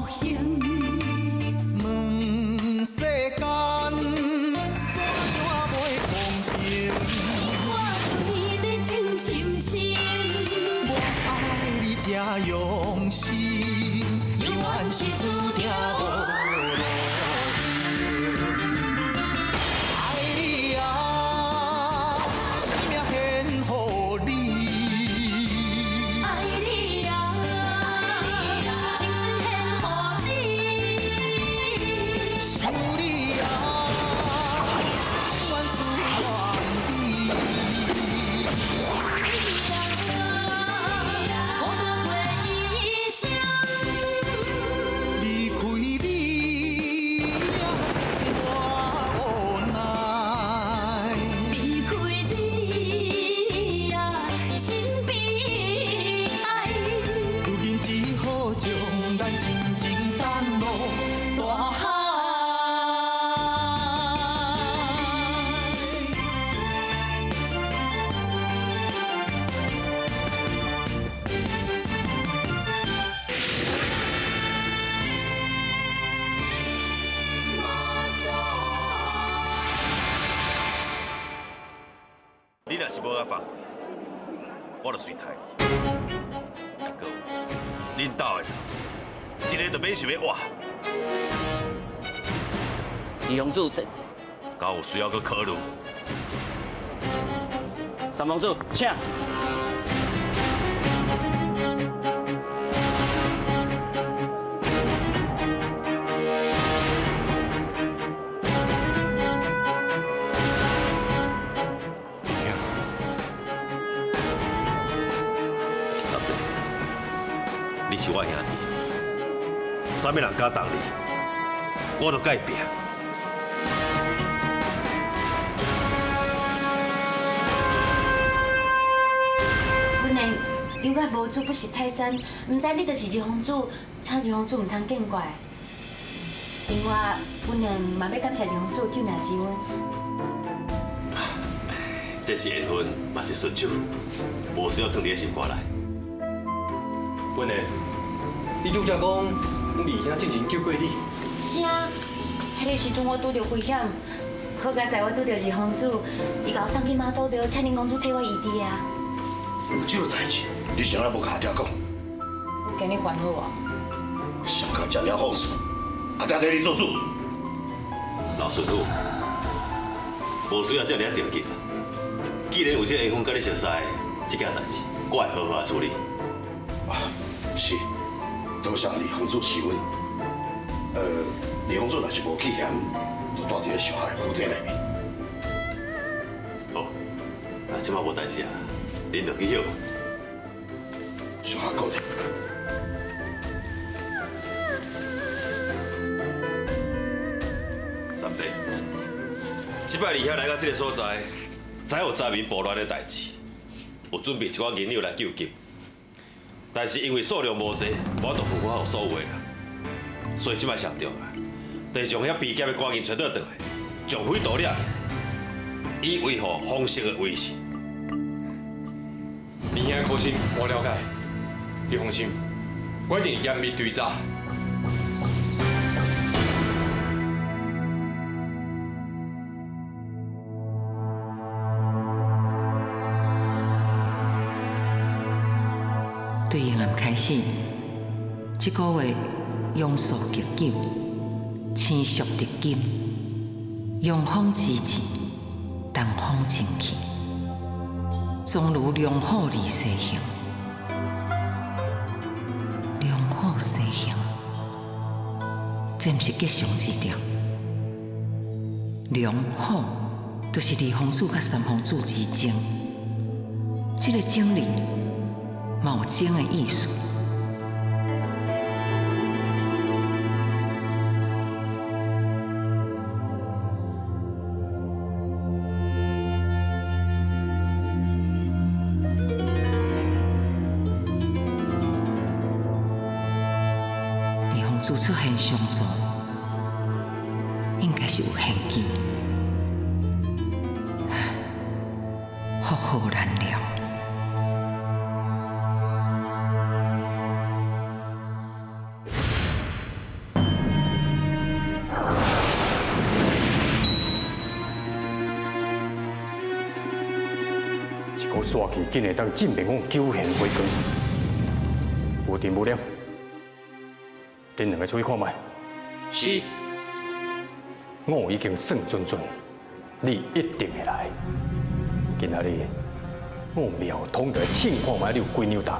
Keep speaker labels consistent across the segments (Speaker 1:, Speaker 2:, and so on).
Speaker 1: 行。
Speaker 2: 問世間怎樣袂公平？
Speaker 1: 我對你情深深，
Speaker 2: 我愛你這用心，永遠是注定無路用。愛你啊，生命獻予你。
Speaker 1: 愛你啊，青春獻予你。
Speaker 2: 想你啊，永遠思念你。
Speaker 1: 孤單過一生。
Speaker 2: 離開你啊，我無奈。
Speaker 1: 離開你啊，真悲哀。
Speaker 2: 如今只好將咱靜靜等落大海。
Speaker 3: 你若是無愛放過，我就隨刣你。抑閣有，恁兜的人，一个都免想欲活。
Speaker 4: 二公子，這
Speaker 3: 敢有需要閣考慮？
Speaker 4: 三公子，請。
Speaker 3: 三弟，你是我兄弟，啥物人敢動你，我都共伊拚。
Speaker 5: 本來有甲無主不識泰山，毋知你就是二皇子，請二皇子毋通見怪。另外，本人嘛欲感謝二皇子救命之恩。
Speaker 3: 這是緣分，嘛是順手，無需要囥佇咧心肝內。
Speaker 6: 文賢，你拄才講，阮二兄之前救過你。
Speaker 5: 是啊，彼个時陣我拄著危險，好佳哉我拄著二皇子，伊共我送去媽祖廟，請恁公主替我醫治啊。
Speaker 7: 有這个代誌，你啥仔無共阿爹講？
Speaker 5: 我驚你煩惱啊。
Speaker 7: 誰敢這爾放肆？阿爹替你做主。
Speaker 3: 老巡撫，無需要這爾著急。既然有這個緣分佮你熟似，這件代誌我會好好仔處理。
Speaker 7: 啊，是，多謝二皇子賜恩。二皇子若是無去嫌，就蹛佇咧小孩府邸內面。
Speaker 3: 好，啊，這擺無代誌啊，恁就去歇。
Speaker 7: 小孩告退。
Speaker 3: 三弟，這擺二兄來到這个所在，知有災民暴亂的代誌，有準備一寡銀兩來救急，但是因為數量無濟，無法度付付予所有的人，所以這擺上重要，就是將遐悲劫的官銀揣倒轉來，將匪盜掠，以維護皇室的威信。
Speaker 6: 二兄的苦心我了解，你放心，我一定嚴密追查。
Speaker 8: 對嬰癌開始，這個月陽素極久，星宿得金，陽風之至，東風清氣，終如龍虎離西行，龍虎西行，這毋是吉祥之兆。龍虎就是二皇子佮三皇子之爭，這个爭字嘛有爭的意思。二皇子出現相助，應該是有玄機，福禍難料。
Speaker 9: 煞气竟会当正面讲九玄回光，有定无量，恁两个出去看觅。
Speaker 4: 是。
Speaker 9: 我已经算准准，你一定会来。今仔日我苗通就来试看觅你有几两重。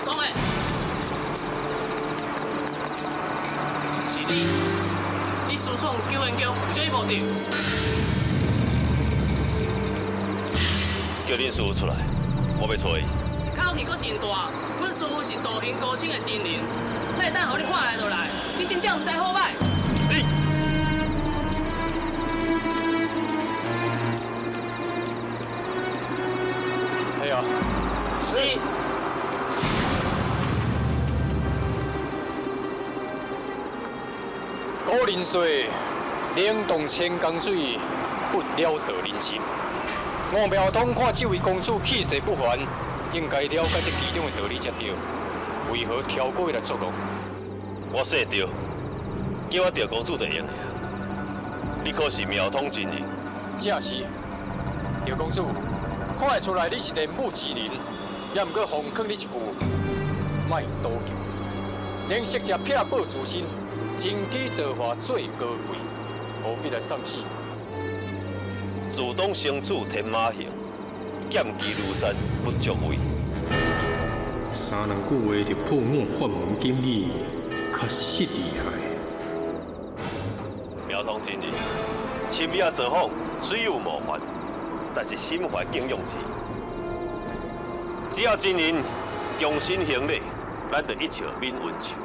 Speaker 4: 讲的，是你，你私闯九玄宫有啥物目的？
Speaker 3: 叫恁师父出来，我欲揣伊。
Speaker 4: 口气阁真大，阮师父是道行高深的真人，哪会当予你喊来就来？你真正毋知好歹。
Speaker 3: 你，
Speaker 9: 哎呀，
Speaker 4: 是。
Speaker 9: 古人说，冷冻千江水，不了道人心。我苗通看这位公主气势不凡，应该了解这其中的道理才对，为何挑过来作弄？
Speaker 3: 我说对，叫我赵公主就用的。你可是苗通真人？
Speaker 9: 正是。赵公主，看会出来你是练武之人，也毋过奉劝你一句，莫赌求。能识者撇宝自身，真机造化最高贵，何必来丧死？
Speaker 3: 自当身处天马行，剑气如山不足畏。
Speaker 9: 三两句话就破我法门经义，确实厉害。
Speaker 3: 苗通真人，亲笔造访虽有冒犯，但是心怀敬仰之。只要真人忠心行礼，咱就一笑泯恩仇。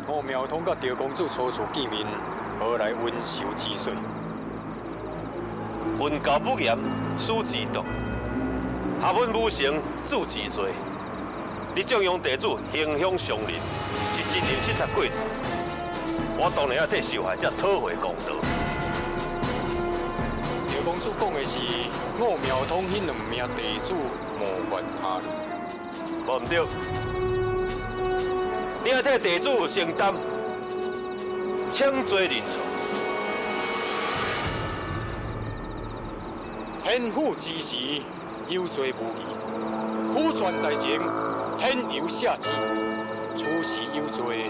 Speaker 9: 我苗通佮赵公主初次见面，何来恩仇之说？
Speaker 3: 分教不严，师之惰；学问无成，子之罪。你纵容地主行凶伤人，是真人失察过错。我当然要替受害者讨回公道。
Speaker 9: 赵公主讲的是我苗通彼两名地主冒犯他人，
Speaker 3: 无毋对。你爱替地主承担请罪认错。
Speaker 9: 天府之时，有罪无疑；虎权在前，天由下旨。此时有罪，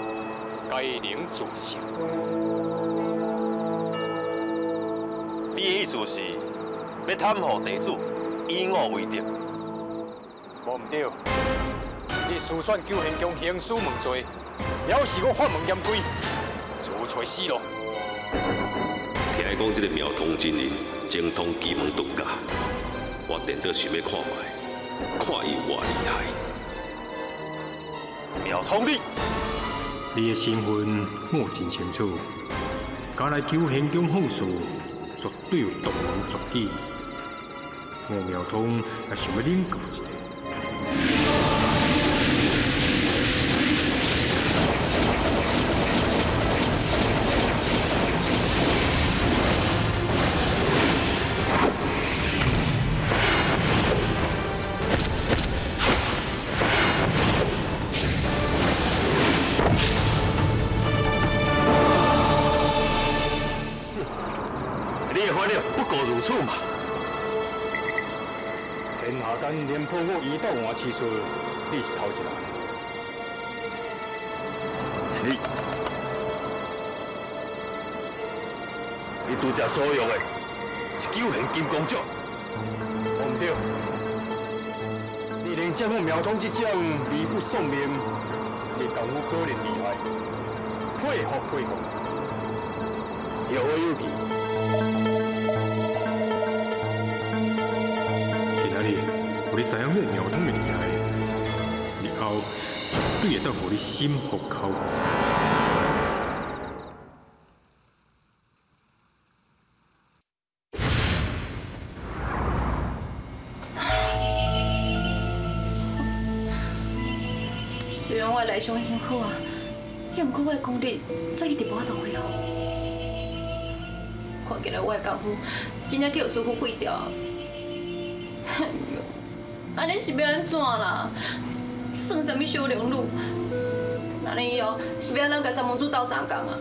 Speaker 9: 该能自首。
Speaker 3: 你的意思是，欲贪予地主，以我为敌？
Speaker 9: 无毋对。你私闯九玄宫兴师问罪，表示我法门严规，自找死路。
Speaker 3: 听讲这个苗通真人精通奇门遁甲，我颠倒想欲看觅，看伊有偌厉害。苗通你，
Speaker 9: 你的身份我真清楚，敢来九玄宫放肆，绝对有独门绝技。我苗通也想欲领教一下。
Speaker 3: 你的反应不过如此嘛。
Speaker 9: 天下间连破我胰岛丸痴术，你是头一人。
Speaker 3: 你，你拄才所用的是九玄金刚掌。
Speaker 9: 无毋对，你能掌握苗通这掌，离不送命，你功夫果然厉害，佩服佩服。有好有去。今仔日，予你知影我苗通的厉害，日后绝对会当予你心服口服。
Speaker 5: 虽然我的内伤已经好啊，也毋过我的功力煞一直无法度恢复。看起来我的功夫真正去予师父废掉啊！哎哟，按呢是欲按怎啦？算啥物小龙女？那你以后是欲按怎共三公主斗相共啊？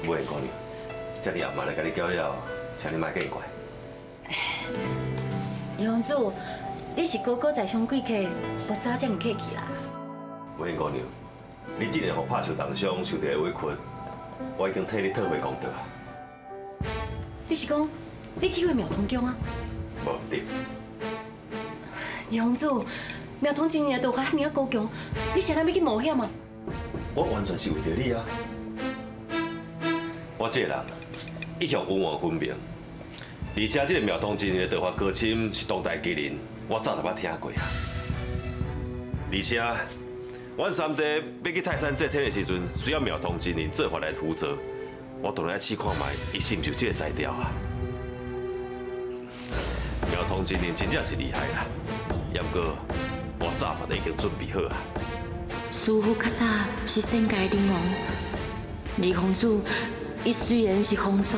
Speaker 3: 美云姑娘，遮尔暗嘛来共你搅扰，请你莫见怪。
Speaker 5: 二公主，你是高高在上贵客，无需要遮尔客气啦。
Speaker 3: 美云姑娘，你这个予拍受重伤，受著的委屈，我已经替你讨回公道啊。
Speaker 5: 你是讲你去过庙通宫啊？
Speaker 3: 无对。
Speaker 5: 二公主，庙通真人的道法遐尔高强，你是按怎欲去冒险啊？
Speaker 3: 我完全是为著你啊！我这个人一向恩怨分明，而且这个庙通真人的道法高深是当代奇人，我早就捌听过啊。而且，阮三弟欲去泰山祭天的时阵，需要庙通真人做法来辅佐，我当然爱试看觅，伊是毋是有这个才调啊？庙通真人真正是厉害啦，也毋过我早嘛都已经准备好啊。
Speaker 5: 师父较早是仙界灵王，二公主。伊虽然是皇族，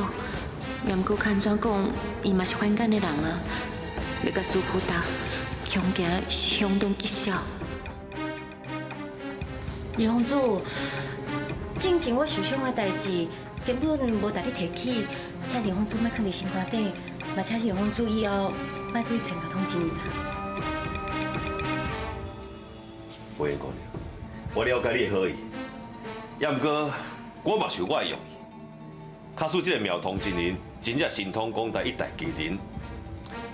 Speaker 5: 也毋过按怎讲，伊嘛是凡间的人啊。欲共师父斗，恐惊相当棘手。二公主，之前我受伤的代志根本无值你提起，请二公主莫囥伫心肝底，嘛请二公主以后莫阁去传共通真啦。
Speaker 3: 美云姑娘，我了解你的好意，也毋过我嘛是有我的用意。假使这个庙通真人真正神通广大，一代奇人，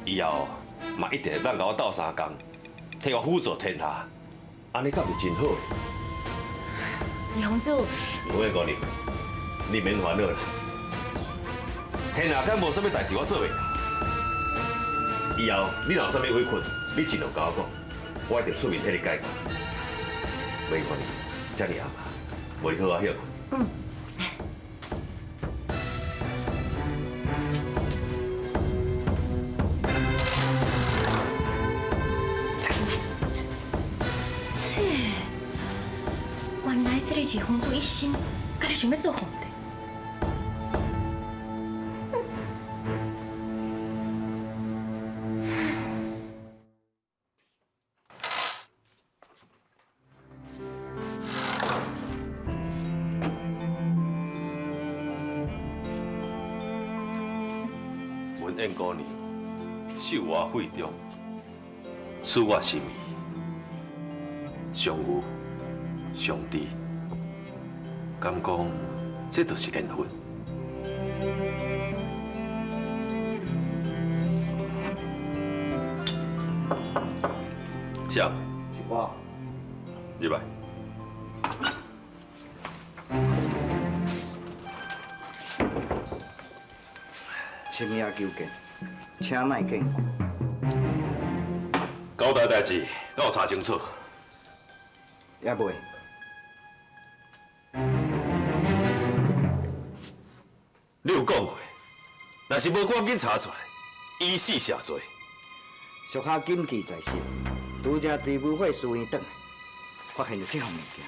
Speaker 3: 以后嘛一定会当共我斗相共，替我辅佐天下，按呢敢毋是真好？
Speaker 5: 二公主，
Speaker 3: 美云姑娘，你免烦恼啦，天下间无啥物代志我做袂到。以后你若有啥物委屈，你尽量共我讲，我一定出面替你解决。美云姑娘，遮尔暗啊，无你好好歇困。
Speaker 5: 嗯。原来这个二公主一心，敢若想欲做皇帝。
Speaker 3: 文燕姑娘，秀我肺中，使我心意，相遇。相知，敢讲这就是缘分。谁？
Speaker 10: 是我。
Speaker 3: 入来。
Speaker 10: 深夜求见，请莫见怪。
Speaker 3: 交代代志，敢有查清楚？
Speaker 10: 犹未。
Speaker 3: 你有讲过，若是无赶紧查出来，以死谢罪。
Speaker 10: 属下谨记在心，拄才伫文化书院转来，发现著这项物件。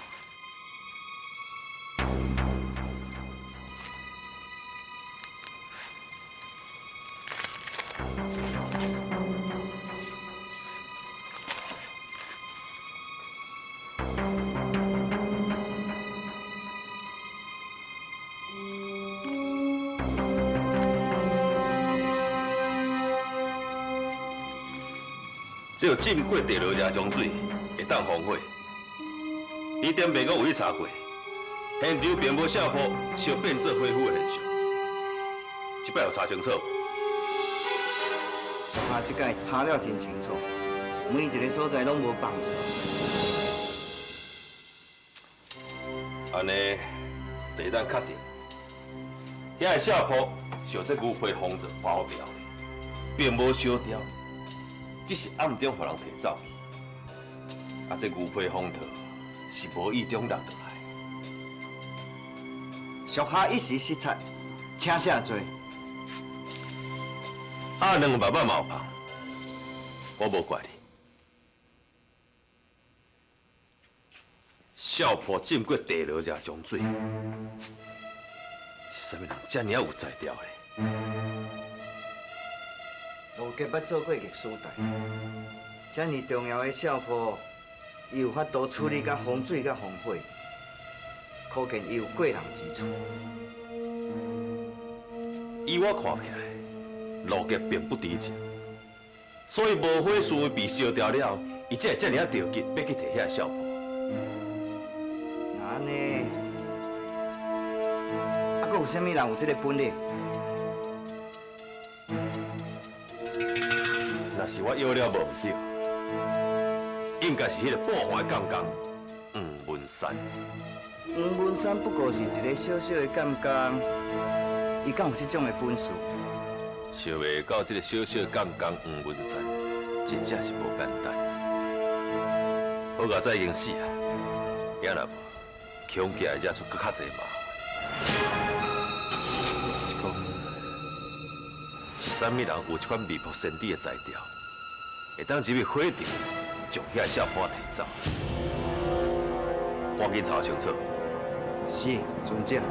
Speaker 3: 这个浸过地牢野江水会当防火。你顶边阁有去查过，现场并无下坡烧变做火斧的现象。这摆有查清楚无？
Speaker 10: 属下这摆查了真清楚，每一个所在拢无放过。
Speaker 3: 按呢，就会当确定，遐个下坡是用这牛皮封着包掉的，并无烧掉。只是暗中予人提走去，啊，这牛皮封套是无意中落落来。
Speaker 10: 属下一时失察，请赦罪。
Speaker 3: 啊，两个目仔嘛有芳，我無怪你。少婆浸過地牢遮江水，是啥物人遮爾仔有才調咧？
Speaker 10: 羅傑捌做過逆書台，遮爾重要的少婆，伊有法度處理甲風水佮風火，可見伊有過人之處。
Speaker 3: 依我看起來，羅傑並不知情，所以無火書被燒掉了，伊才會遮爾仔著急，欲去提遐少婆。
Speaker 10: 若按呢，啊，閣有啥物人有這个本領？
Speaker 3: 若是我藥了無毋對，應該是彼个報還的監工黃文山。
Speaker 10: 黃文山不過是一个小小的監工，伊敢有這種的本事？
Speaker 3: 想袂到這个小小的監工黃文山，真正是無簡單。好佳哉已經死啊，也若無，恐驚會惹出閣較濟麻煩。是講，是啥物人有這款未卜先知的才調，會當入去火場，將遐少婆提走？趕緊查清楚。
Speaker 10: 是，尊長。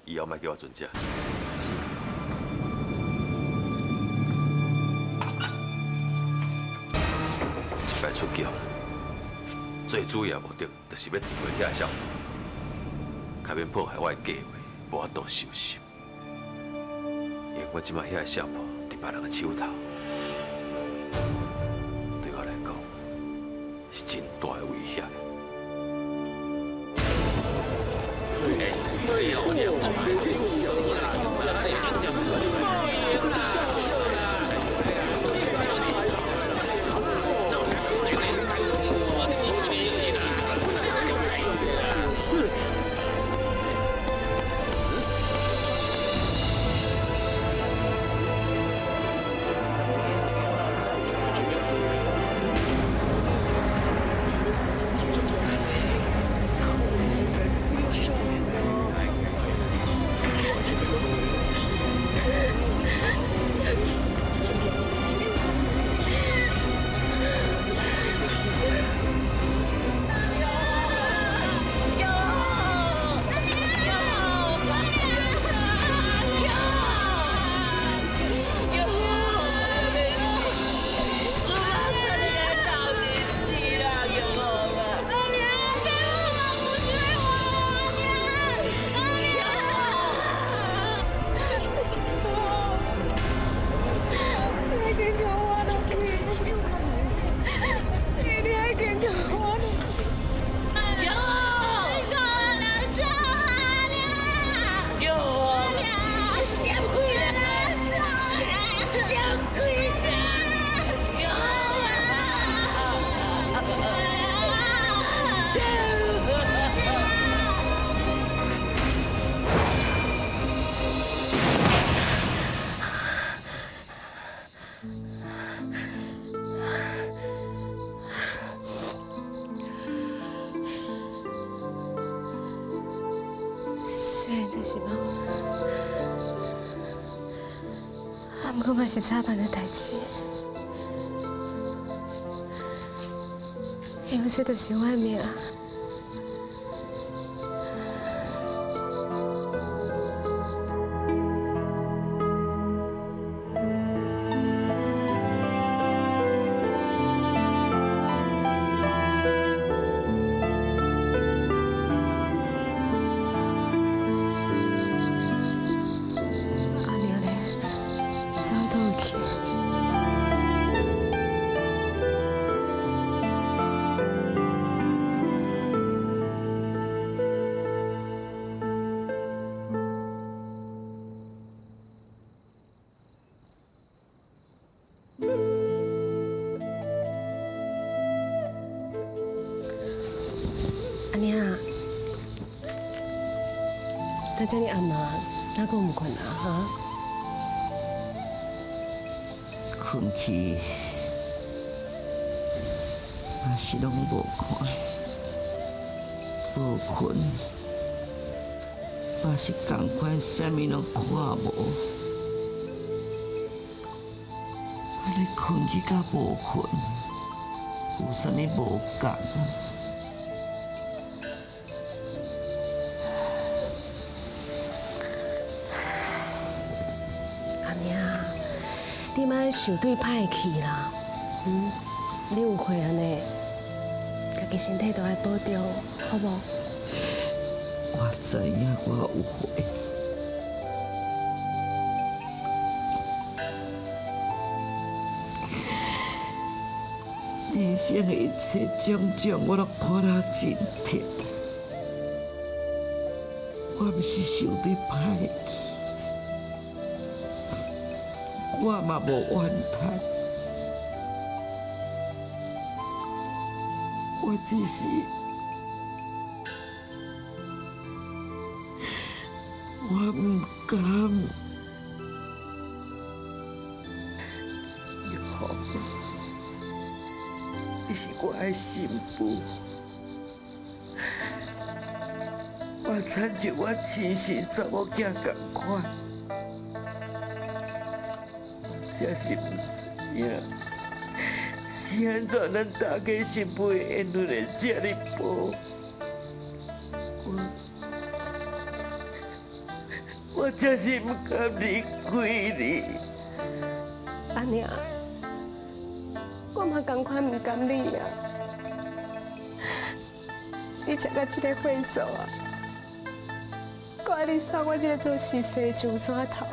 Speaker 3: 以後莫叫我尊長。是。這擺出京，最主要目的就是欲提回遐少婆，較免破壞我的計劃，無法度收拾。因為我這擺遐少婆佇別人的手頭，對我來講是真大的威脅。
Speaker 5: 雖然這是夢，啊，毋過嘛是早辦的代誌，因為這就是我的命。阿娘咧，走倒去？阿娘，等這爾暗啊，哪閣毋睏啊？哈？
Speaker 11: 睏去嘛是攏無看，無睏嘛是仝款，啥物攏看無。安呢睏去佮无睏，有啥物无仝啊？
Speaker 12: 阿娘，你莫想对歹去啦，嗯，你有岁按呢，家己身体都爱保重，好无？
Speaker 11: 我知影我有岁。人生的一切种种，我拢看得真彻。我毋是想你歹去，我嘛无怨叹，我只是我毋甘。玉红，你是我的新妇，我亲像我亲生查某囝仝款，真是毋知影，是按怎咱大家新妇的缘分会这呢薄。我真是毋甘离开你。
Speaker 12: 阿娘，我嘛仝款毋甘你啊！你食到这个岁数啊，阁爱你送我这个做婿婿上山头，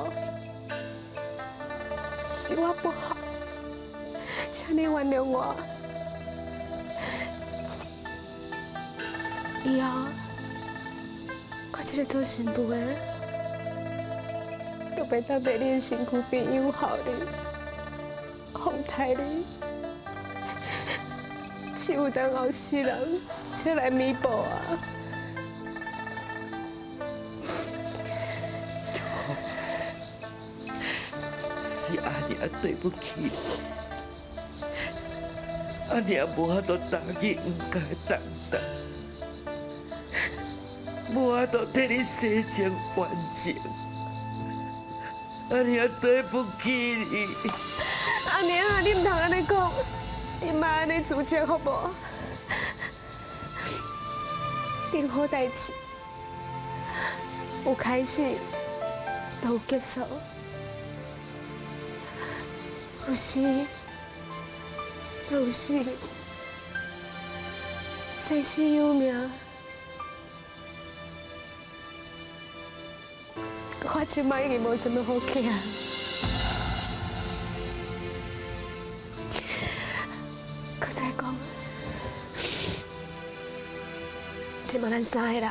Speaker 12: 是我不好，请你原谅我。以后我这个做新妇的，都袂当伫你的身躯边养好你，奉待你，只有等后世人才来弥补啊！
Speaker 11: 是阿娘对不起你，阿娘无法度担起毋该担当，无法度替你洗清冤情，阿娘对不起你。
Speaker 12: 阿娘，你毋通按呢讲，你莫按呢自责好无？任何代志有开始，就有结束；有生，就有死。生死有命，我这摆已经无啥物好惊。阁再讲，这摆咱三个人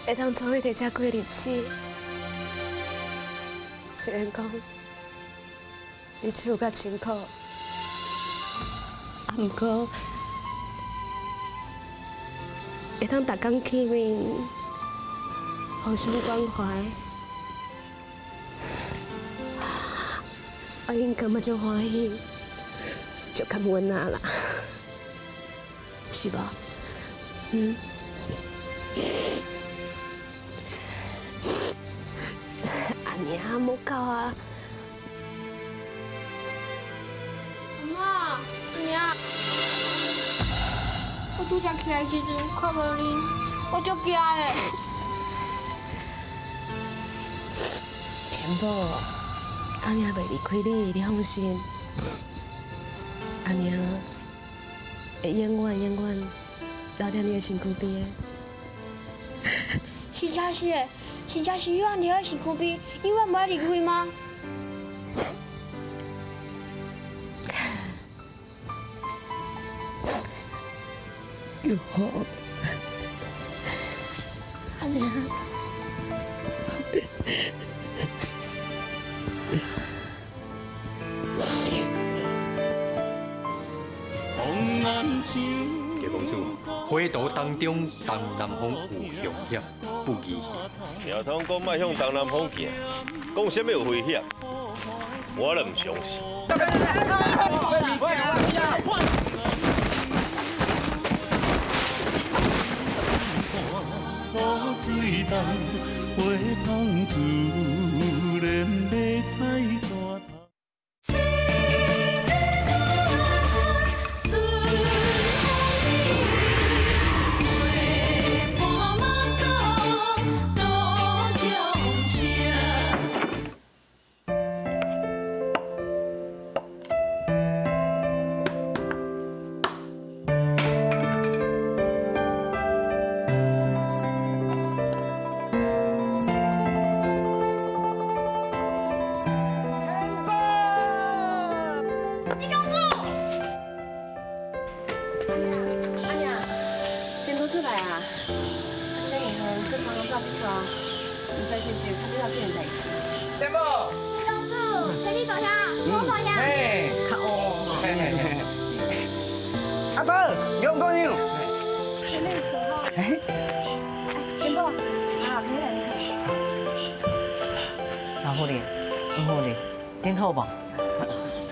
Speaker 12: 会当做伙伫遮过日子，虽然讲日子有较辛苦，啊，毋过会当逐工见面，互相关怀，我应该嘛足欢喜，足感恩啊啦，是无？嗯。阿娘，莫哭啊！
Speaker 13: 阿妈，阿娘，我拄才起来时阵看无恁，我足惊的。
Speaker 12: 天宝，阿娘袂离开你，你放心。阿娘会永远永远留伫你的身躯边的。
Speaker 13: 真正是的，真正是永远留在身躯边，永远袂爱离开吗？
Speaker 11: 玉红，
Speaker 12: 阿娘。
Speaker 6: 杰公子，火途当中，东南方有凶险，不宜行。
Speaker 3: 听通讲莫向东南方行，讲啥物有危险，我都毋相信。
Speaker 2: 水东，花香自然欲采山头。
Speaker 14: 阿伯，杨姑娘。
Speaker 15: 哎，天宝，啊，你来。
Speaker 8: 老夫人，黄夫人，恁好无？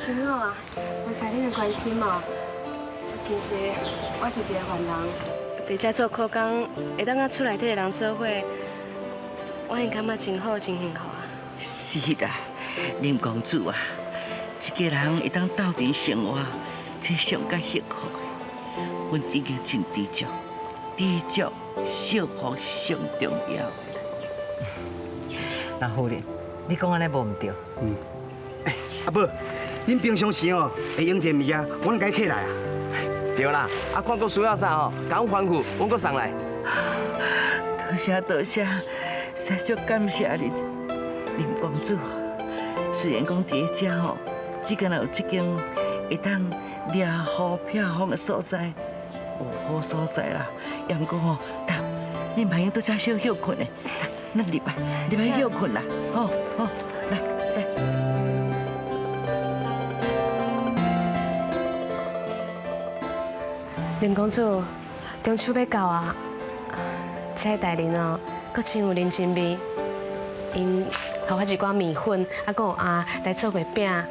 Speaker 12: 真好啊，多谢恁的关心哦。其实我是一个凡人，伫遮做苦工，会当佮厝内底的人做伙，我已经感觉真好，真幸福啊。
Speaker 11: 是啦，林公子啊，一家人会当斗阵生活，这上较幸福的。阮已经真知足，知足惜福上重要的。
Speaker 8: 老夫人，你讲按呢无毋对。
Speaker 14: 嗯。哎，阿宝，恁平常时哦会用这物件，我拢共你摕来啊。
Speaker 16: 对啦，啊看阁需要啥吼，共阮吩咐，阮阁送来。
Speaker 11: 多谢多谢，实足感谢你，林公子。虽然讲伫遮吼，只敢若有这间会当掠雨避风的所在，有好所在啦。也毋过吼，你莫用伫遮小歇睏的，咱入来，入来歇睏啦。好，好，来来。
Speaker 12: 林公子，中秋欲到啊，这个大人哦，阁真有人情味，𪜶予我一寡面粉，啊，阁有鸭来做月饼，啊，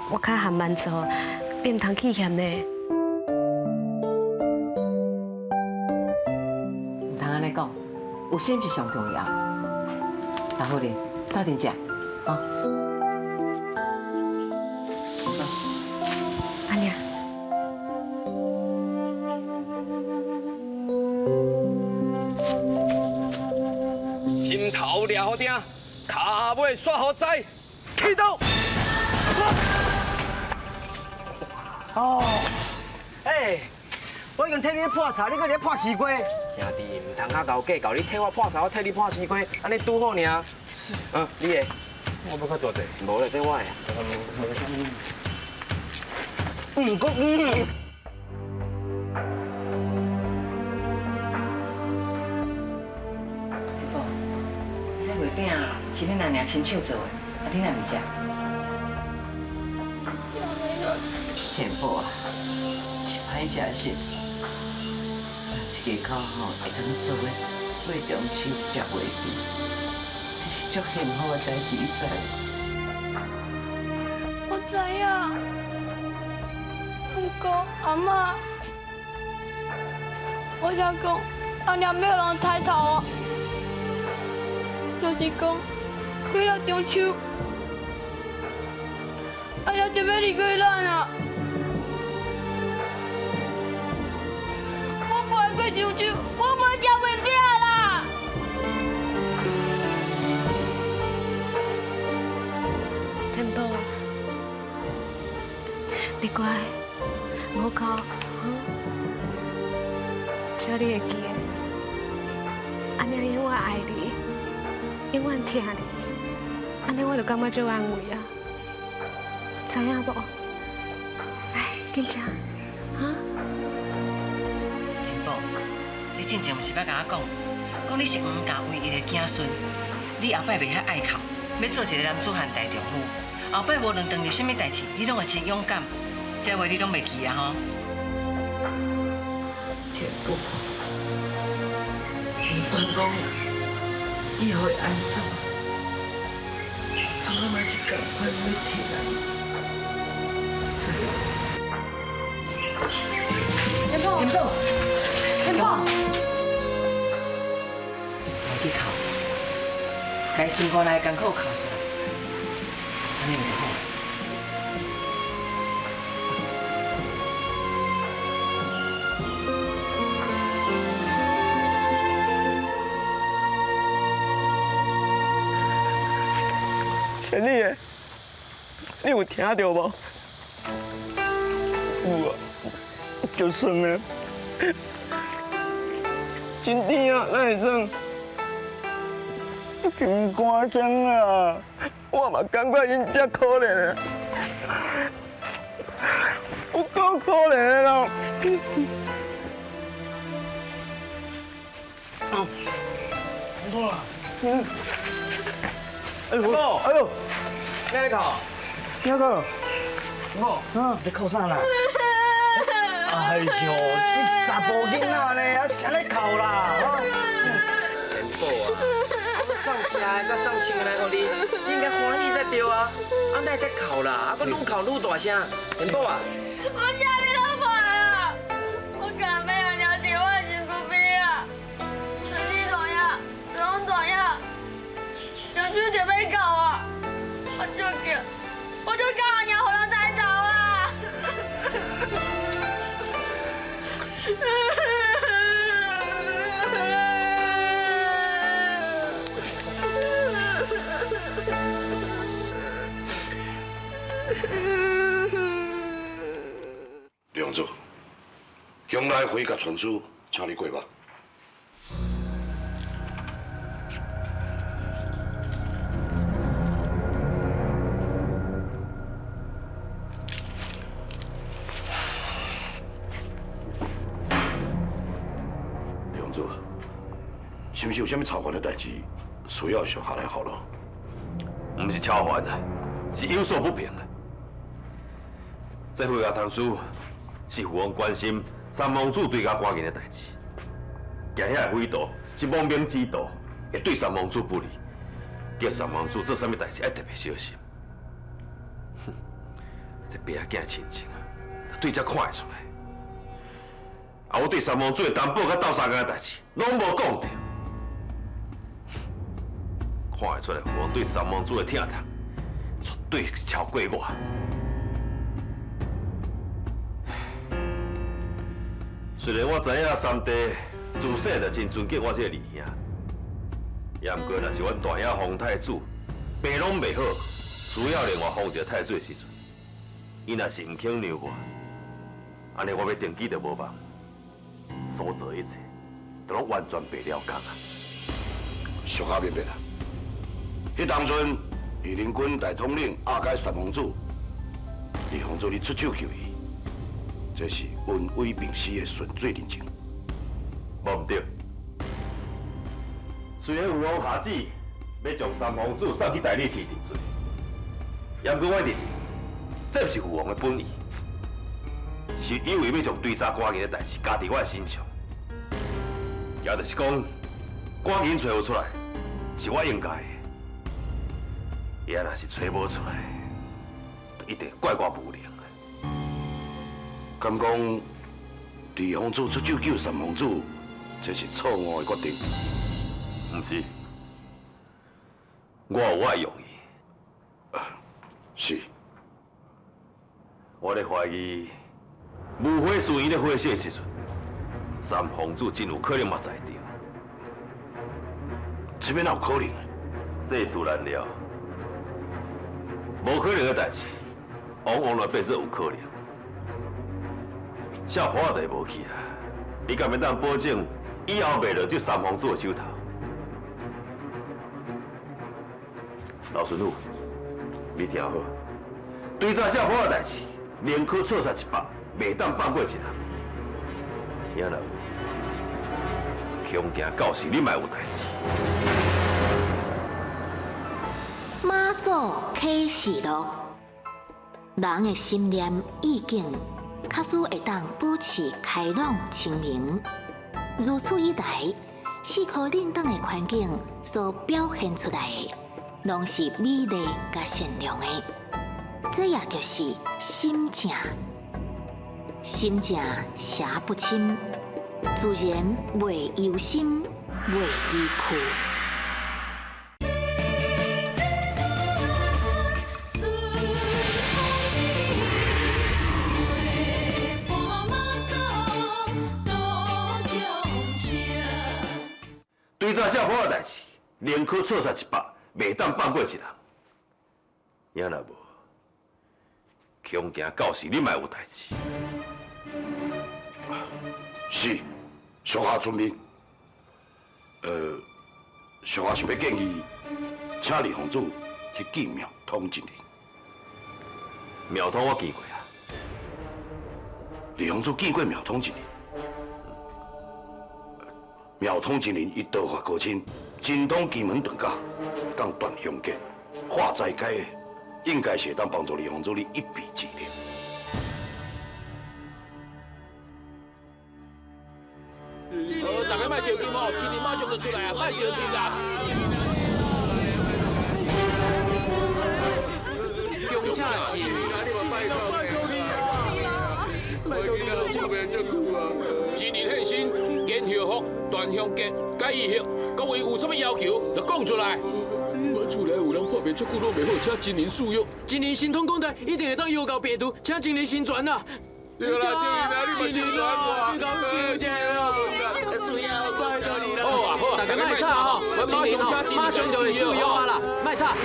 Speaker 12: 我较含慢做，你毋通气嫌呢。
Speaker 8: 毋通按呢讲，有心是上重要。老夫人，斗阵食，吼。
Speaker 12: 阿娘。
Speaker 16: 心头掠雨鼎，跤尾煞雨灾，起动！
Speaker 14: 哦，哎，我已经替你破茶，你阁伫咧破西瓜。
Speaker 16: 兄弟，毋通较厚计较，你替我破茶，我替你破西瓜，按呢拄好尔。嗯，你的，
Speaker 6: 我欲较大块。
Speaker 16: 无啦，这我的。
Speaker 14: 嗯，阁嗯。
Speaker 8: 这月饼是恁阿娘亲手做的，啊，你若毋食？天宝啊，是歹食是，一家口吼会当做伙过中秋食月饼，这是足幸福的代志，你知无？
Speaker 13: 我知影，毋过阿嬷，我想讲，阿娘欲予人抬头啊，就是讲过了中秋，阿娘就欲离开咱啊。我不爱过中秋，我不爱食月饼啦。
Speaker 12: 天宝，你乖，毋好哭，哈。只要你会记得，阿娘永远爱你，永远疼你，按呢我就感觉足安慰啊，知影无？来，紧食，哈。
Speaker 8: 天宝，你进前毋是捌共我讲，讲你是黄家唯一的子孙，你后摆袂遐爱哭，欲做一个男子汉大丈夫。后摆无论遇著啥物代志，你拢会真勇敢。这话你拢袂记啊吼？
Speaker 11: 天宝，不管讲以后会按怎，我嘛是仝款欲疼你，知无？
Speaker 12: 天宝，
Speaker 8: 天宝，
Speaker 12: 天宝，
Speaker 8: 来去哭，共伊心肝内的艰苦哭出来，按呢毋就好？
Speaker 16: 千里的，你有听到无？有啊，足酸的，真甜啊，哪会算？心肝酸啊！我嘛感觉𪜶遮可怜的，有够可怜的啦！
Speaker 14: 哦，哇，嗯。哎呦，哎呦，
Speaker 16: 咩咧哭？
Speaker 14: 哪个？
Speaker 16: 我，
Speaker 14: 啊，你哭啥啦？哎呦，你是查埔囡仔呢，还是按呢哭啦？
Speaker 16: 天寶啊，我送食的，佮送穿的來予你，你應該歡喜才對啊！啊，哪會才哭啦？啊，閣愈哭愈大聲。天寶啊！
Speaker 13: 我啥物攏無啊！我干欲阿娘佇我身軀邊啊！孫子大爺、孫大爺，中秋就欲到啊！我足急，我足驚阿娘予人帶走啊！
Speaker 7: 李公子，宫内回甲传书，请你过目。李公子，是毋是有啥物操烦的代志需要属下来服务？
Speaker 3: 毋是超凡啊，是有所不平啊。這回甲唐書是父王關心三王子追加官人的代誌，行遐個匪徒是亡命之徒，會對三王子不利，叫三王子做啥物代誌愛特別小心。哼，這爸仔囝親情啊，對這看會出來。啊，我對三王子的擔保佮鬥相共的代誌，攏無講著，看會出來父王對三王子的疼痛，絕對是超過我。雖然我知影三弟自細就真尊敬我這個二兄，也毋過若是阮大兄皇太子病攏袂好，需要另外封一個太子的時陣，伊若是毋肯讓我，按呢我欲登基就無望，所做一切都攏完全白了工啊！
Speaker 7: 屬下明白啦。彼當陣，御林軍大統領押解三王子，二王子你出手救伊。這是恩威並施的順水人情，
Speaker 3: 無毋對。雖然父王下旨欲將三王子送去大理寺定罪，也毋過我認為這毋是父王的本意，是因為欲將追查官人的代誌加佇我的身上，也就是講，官人揣無出來是我應該的，伊若是揣無出來，就一定怪我無能。
Speaker 7: 敢講，二皇子出手救三王子，這是錯誤的決定。
Speaker 3: 毋是，我有我的用意。
Speaker 7: 是。
Speaker 3: 我咧懷疑，無火寺院咧火燒的時陣，三皇子真有可能嘛在場。
Speaker 7: 這欲哪有可能？
Speaker 3: 世事難料，無可能的代誌，往往來變做有可能。少婆仔就會無去啊！你敢會當保證以後袂落這三皇子的手頭？老巡撫，你聽好，對這少婆的代誌，寧可錯殺100，袂當放過一人。也若有，恐驚到時你嘛有代誌。
Speaker 1: 媽祖啟示錄，人的心念意境。假使會當保持開朗清明，如此一來，四箍認當的環境所表現出來的，攏是美麗佮善良的。這也就是心正，心正邪不侵，自然袂憂心，袂疑屈。
Speaker 3: 對這少婆的代誌，寧可錯殺100，袂當放過一人。也若無，恐驚到時你嘛有代誌。
Speaker 7: 是，屬下遵命。屬下想欲建議，請二皇子去見廟通真人。
Speaker 3: 廟通我見過啊。
Speaker 7: 二皇子見過廟通真人。廟通真人，伊道法高深，精通奇門遁甲，當斷凶吉、化災解厄，應該是會當幫助二皇子你一臂之力。
Speaker 17: 大家莫着急哦，真人马上就出来啊，莫着急啦。
Speaker 16: 强请真
Speaker 17: 真人现身，坚后福、断香结、解义血，各位有啥物要求，就讲出来。
Speaker 18: 我厝内有人破病足久拢袂好，请真人赐药。
Speaker 16: 真人神通广大，一定会当药到病除，请真人成全啊！
Speaker 18: 对啦，真人啊，你嘛成全我，
Speaker 16: 你讲救者啊！
Speaker 17: 好啊好啊，
Speaker 16: 大家莫吵吼，
Speaker 17: 马上请真人
Speaker 16: 马上就会赐药啊啦，莫吵。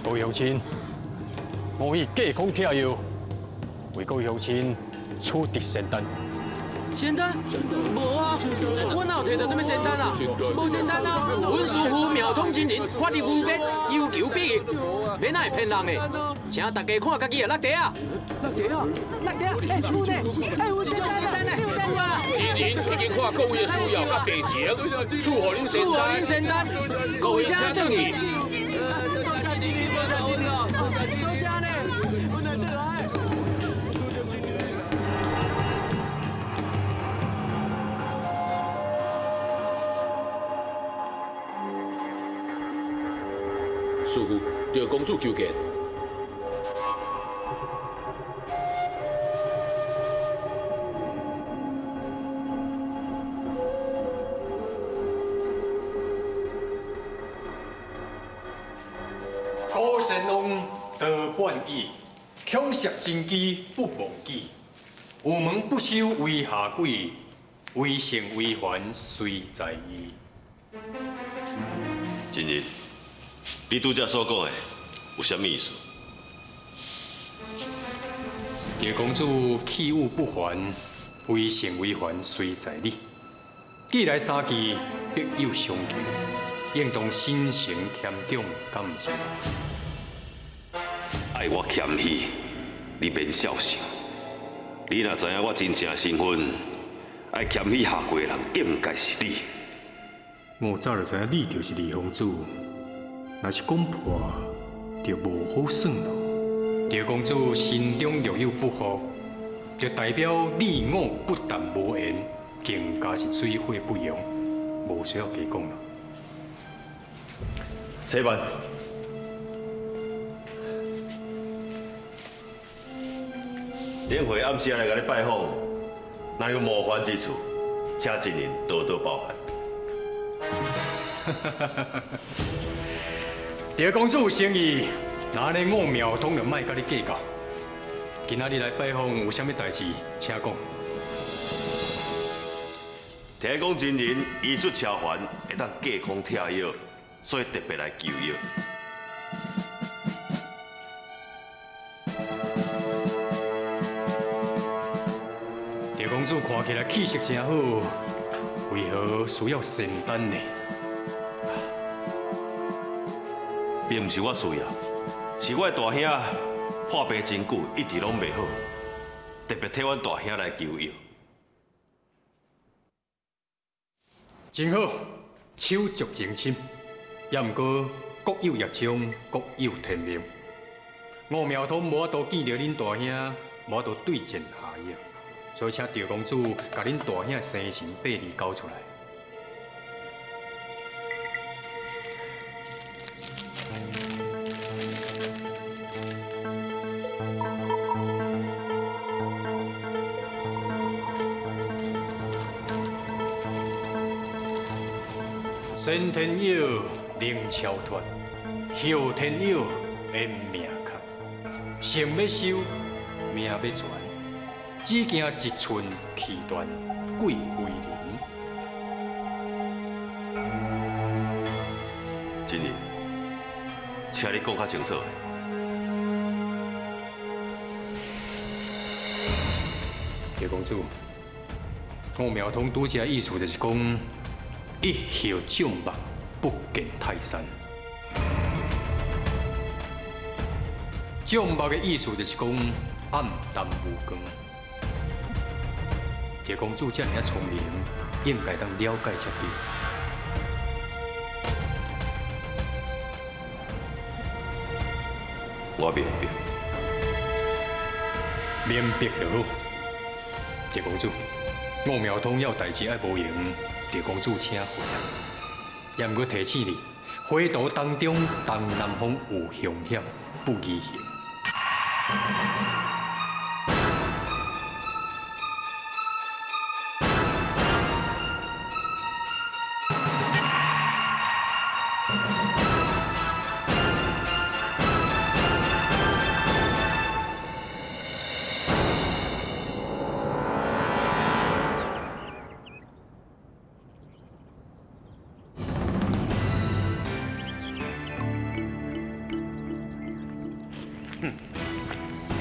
Speaker 9: 各位乡亲，我以隔空拆药，为各位乡亲取得仙丹。
Speaker 16: 仙丹？无啊，我哪有提到啥物仙丹啊？无仙丹啊！阮师父妙通真人，法力无边，有求必应，免哪会骗人的？请大家看家己的落地啊！
Speaker 14: 落地啊！落地啊！哎，有呢！哎，有仙丹呢！
Speaker 16: 有啊！
Speaker 17: 真人已经看各位的需要佮病情，赐予恁
Speaker 16: 赐予恁仙丹，各位请转去。多谢呢，阮来转来。
Speaker 17: 师父，赵公子求见。
Speaker 9: 高仙翁多半意，恐吓真机不忘记。有门不修为下鬼，为圣为凡随在意。
Speaker 3: 真人，你拄才所讲的有啥物意思？
Speaker 9: 赵公子器物不凡，为圣为凡随在你。既来三句，必有相求，应当心诚谦恭，敢毋是？
Speaker 3: 爱我谦虚，你免笑想。你若知影我真正身份，爱谦虚下跪的人应该是你。
Speaker 9: 我早就知影你就是二公子，若是讲破，就无好算咯。赵公子心中若有不服，就代表你我不但无缘，更加是水火不容，无需要加讲啦。
Speaker 3: 且慢。顶回暗时来共你拜访，若有冒犯之处，请真人多多包涵。
Speaker 9: 赵公子有诚意，那呢我苗通就莫佮你计较。今仔日来拜访有啥物代志，请讲。
Speaker 3: 听讲真人医术超凡，会当隔空拆药，所以特别来求药。
Speaker 9: 赵公子看起来气色真好，为何需要仙丹呢？
Speaker 3: 并毋是我需要，是我的大兄破病真久，一直拢袂好，特别替阮大兄来求药。
Speaker 9: 真好，手足情深，也毋过各有业障，各有天命。吴妙通无法度见著恁大兄，无法度对症下药，所以请赵公子共恁大兄生辰八字交出来。先天药能超脱，后天药延命较。性欲修，命欲全，只惊一寸气断，贵为人。
Speaker 3: 真人，请你讲较清楚。
Speaker 9: 赵公子，我苗通拄才意思就是讲，一叶障目，不见泰山。障目的意思就是讲暗淡无光。铁公主遮尔仔聪明，应该当了解才对。
Speaker 3: 我明白，
Speaker 9: 明白就好。铁公主，五苗通有代志爱无闲，铁公主请回来。也毋过提醒你，回途当中东南方有凶险，不宜行。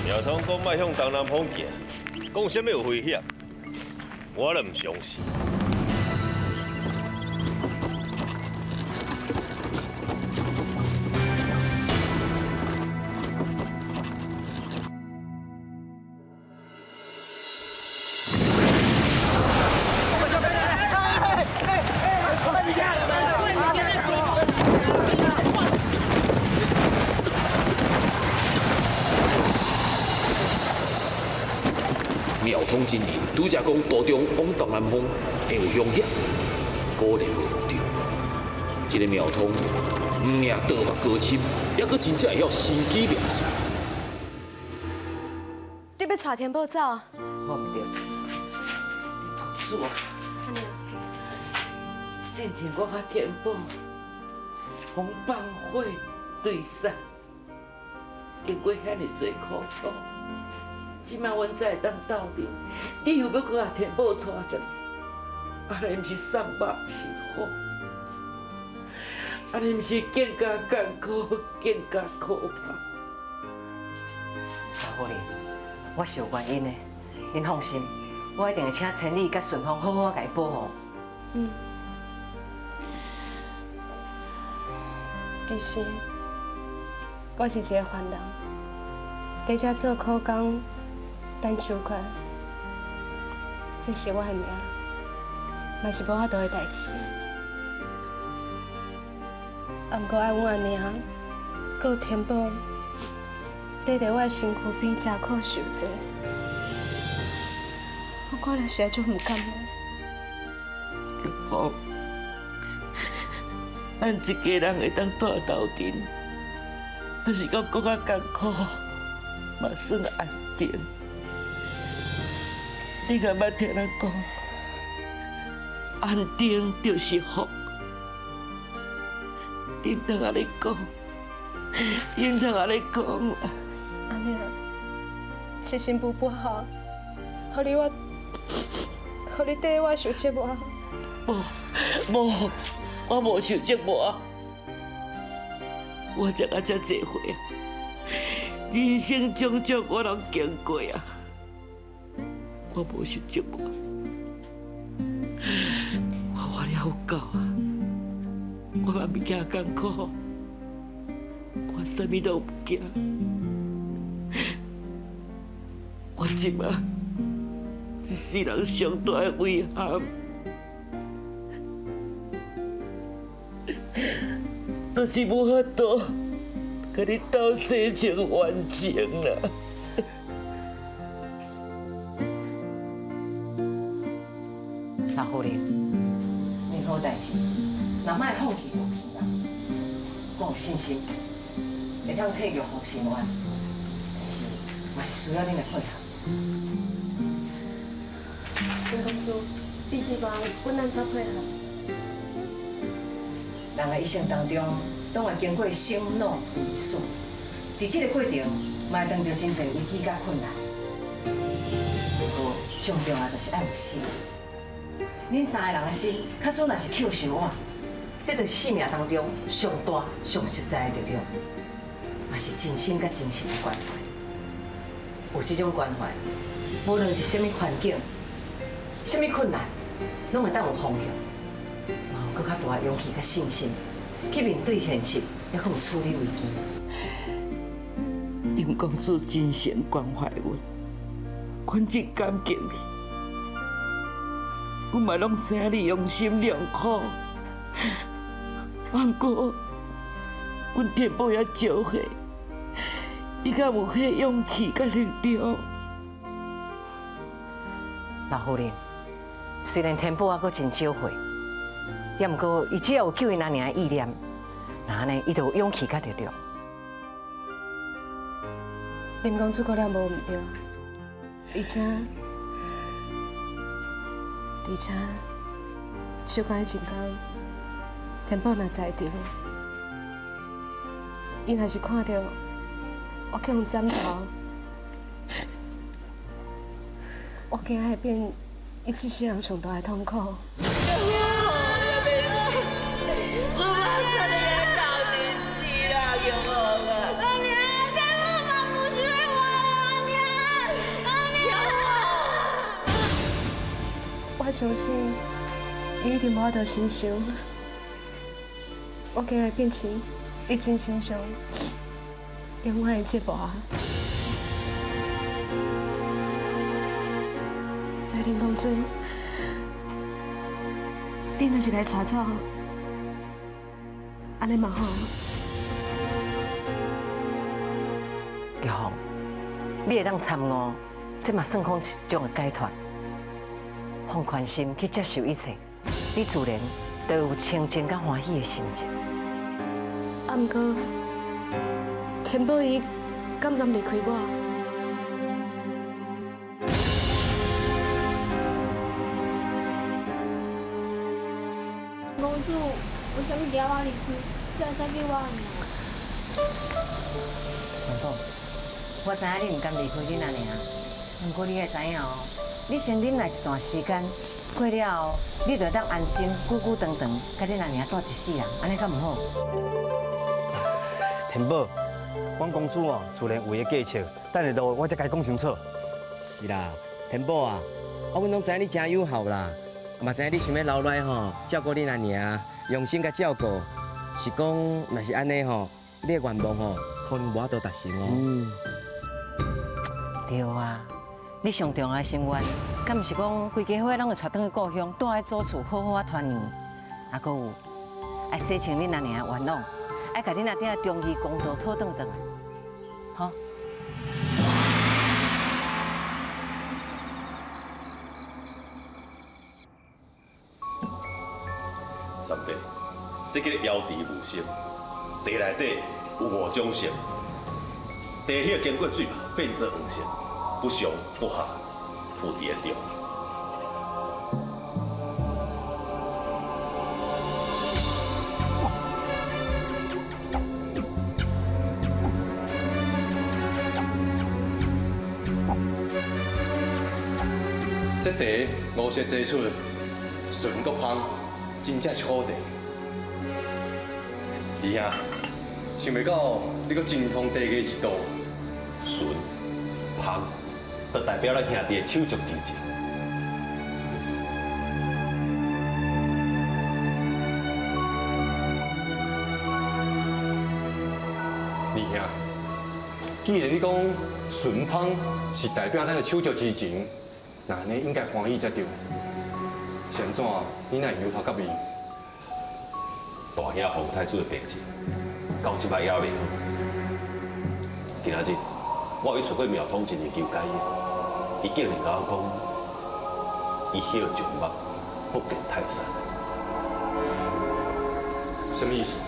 Speaker 3: 苗通讲莫向东南方行，讲啥物有危险，我都毋相信。
Speaker 17: 庙通真人拄才讲途中往东南方会有凶险，果然无毋对。这个庙通毋尔道法高深，犹阁真正会晓神机妙算。
Speaker 12: 你欲带天宝走？
Speaker 11: 我毋对，公主啊，进前我佮天宝予放火对杀，经过遐尔济苦楚。这摆阮才会当斗阵，你又欲阁共天宝带转，按呢毋是送肉是福，按呢毋是更加艰苦，更加可怕。
Speaker 14: 老夫人，我是有原因的，您放心，我一定会请千里佮顺风好好共伊保护。
Speaker 12: 嗯。其实我是一个凡人，伫遮做苦工。等手权，这是我的命，嘛是无法度的代志。啊，毋过爱阮阿娘，阁有天宝，缀伫我的身躯边，吃苦受罪，我看了实在足毋甘的。
Speaker 11: 玉凤，咱一家人会当蹛斗阵，就是讲阁较艰苦，嘛算安定。你敢捌听人讲，安定就是福。你毋通按呢讲，你毋通按呢讲啦。
Speaker 12: 阿娘，是新妇不好，予你我，予你缀我受折磨。
Speaker 11: 无，无，我无受折磨。我才甲遮济岁啊，人生种种我拢经过啊。我无受折磨，我活了有够啊！我嘛袂惊艰苦，我啥物都毋惊。我这马一世人上大的遗憾，就是无法度佮你斗洗清冤情啦。
Speaker 14: 老夫人，任何代志，若莫放弃就去啦。我有信心，会当替玉凤伸冤，但是嘛是需要恁的配合。
Speaker 12: 林公主，你希望阮按怎配合？
Speaker 14: 人的一生当中，总会经过生老病死，伫这个过程，嘛会碰著真济危机佮困难。不过上重要就是爱有心。恁三个人的心，假使若是捡相换，这就是生命当中上大、上实在的力量，嘛是真心佮真诚的关怀。有这种关怀，无论是啥物环境、啥物困难，拢会当有方向。嘛有閣較大的勇氣佮信心去面對現實，猶閣有處理危機。
Speaker 11: 林公子真誠關懷阮，阮真感激你。阮嘛攏知影你用心良苦，毋過阮天寶也少歲，伊敢有彼勇氣佮力量？
Speaker 14: 老夫人，雖然天寶猶閣真少歲，也毋過伊只要有救𪜶阿娘的意念，那按呢，伊就有勇氣佮力量。
Speaker 12: 林公子講了無毋對，而且手關彼一工，天寶若在場，伊若是看著我去予斬頭，我驚會變伊這世人上大的痛苦。
Speaker 11: 我馬上你到底死啦，玉凤啊！
Speaker 13: 阿娘，天寶嘛不是我阿娘，阿娘。
Speaker 12: 我相信伊一定無法度承受，我驚會變成伊精神上永遠的折磨。所以林公子，你若是共伊帶走，按呢嘛好。
Speaker 14: 玉鳳，你會當參悟，這嘛算講是一種的解脫。放寬心去接受一切，你自然就有清淨佮歡喜的心情。
Speaker 12: 啊，毋過天寶伊敢毋敢離開我？
Speaker 13: 公主，為啥物掠我離開？才會使叫我阿娘？
Speaker 14: 天寶，我知影你毋甘離開恁阿娘，毋過你愛知影哦，你先忍耐一段時間，過了後，你就會當安心久久長長，佮恁阿娘蹛一世人，按呢敢毋好？
Speaker 19: 天寶，阮公主哦，自然有伊的計策，等下落我才共伊講清楚。
Speaker 20: 是啦，天寶啊，阮攏知影你誠有孝啦，嘛知影你想欲留來吼照顧恁阿娘，用心共照顧。是講，若是按呢吼，你的願望吼，可能無法度達成哦。
Speaker 14: 對啊，你上重要的心願，敢毋是講規家伙攏會帶轉去故鄉，蹛佇祖厝好好仔團圓？啊，閣有愛洗清恁阿娘的冤枉，愛共恁阿爹的忠義公道討轉轉來，吼。
Speaker 3: 三弟，這叫瑤池無心，茶內底有五種色，茶葉經過水泡變做黃色，不上不下，浮佇咧中。
Speaker 6: 這茶五色齊出，醇閣芳，真正是好茶。二兄，想袂到你閣精通茶藝之道。
Speaker 3: 醇、芳，就代表咱兄弟的手足之情。
Speaker 6: 二兄，既然你講醇芳是代表咱的手足之情，那按呢應該歡喜才對。是按怎？你哪會由頭到尾？
Speaker 3: 大兄洪太子的病情，到這擺猶未好。今仔日我有去揣過廟通真人求解伊，伊竟然共我講，伊彼個上目不見泰山。
Speaker 6: 啥物意思？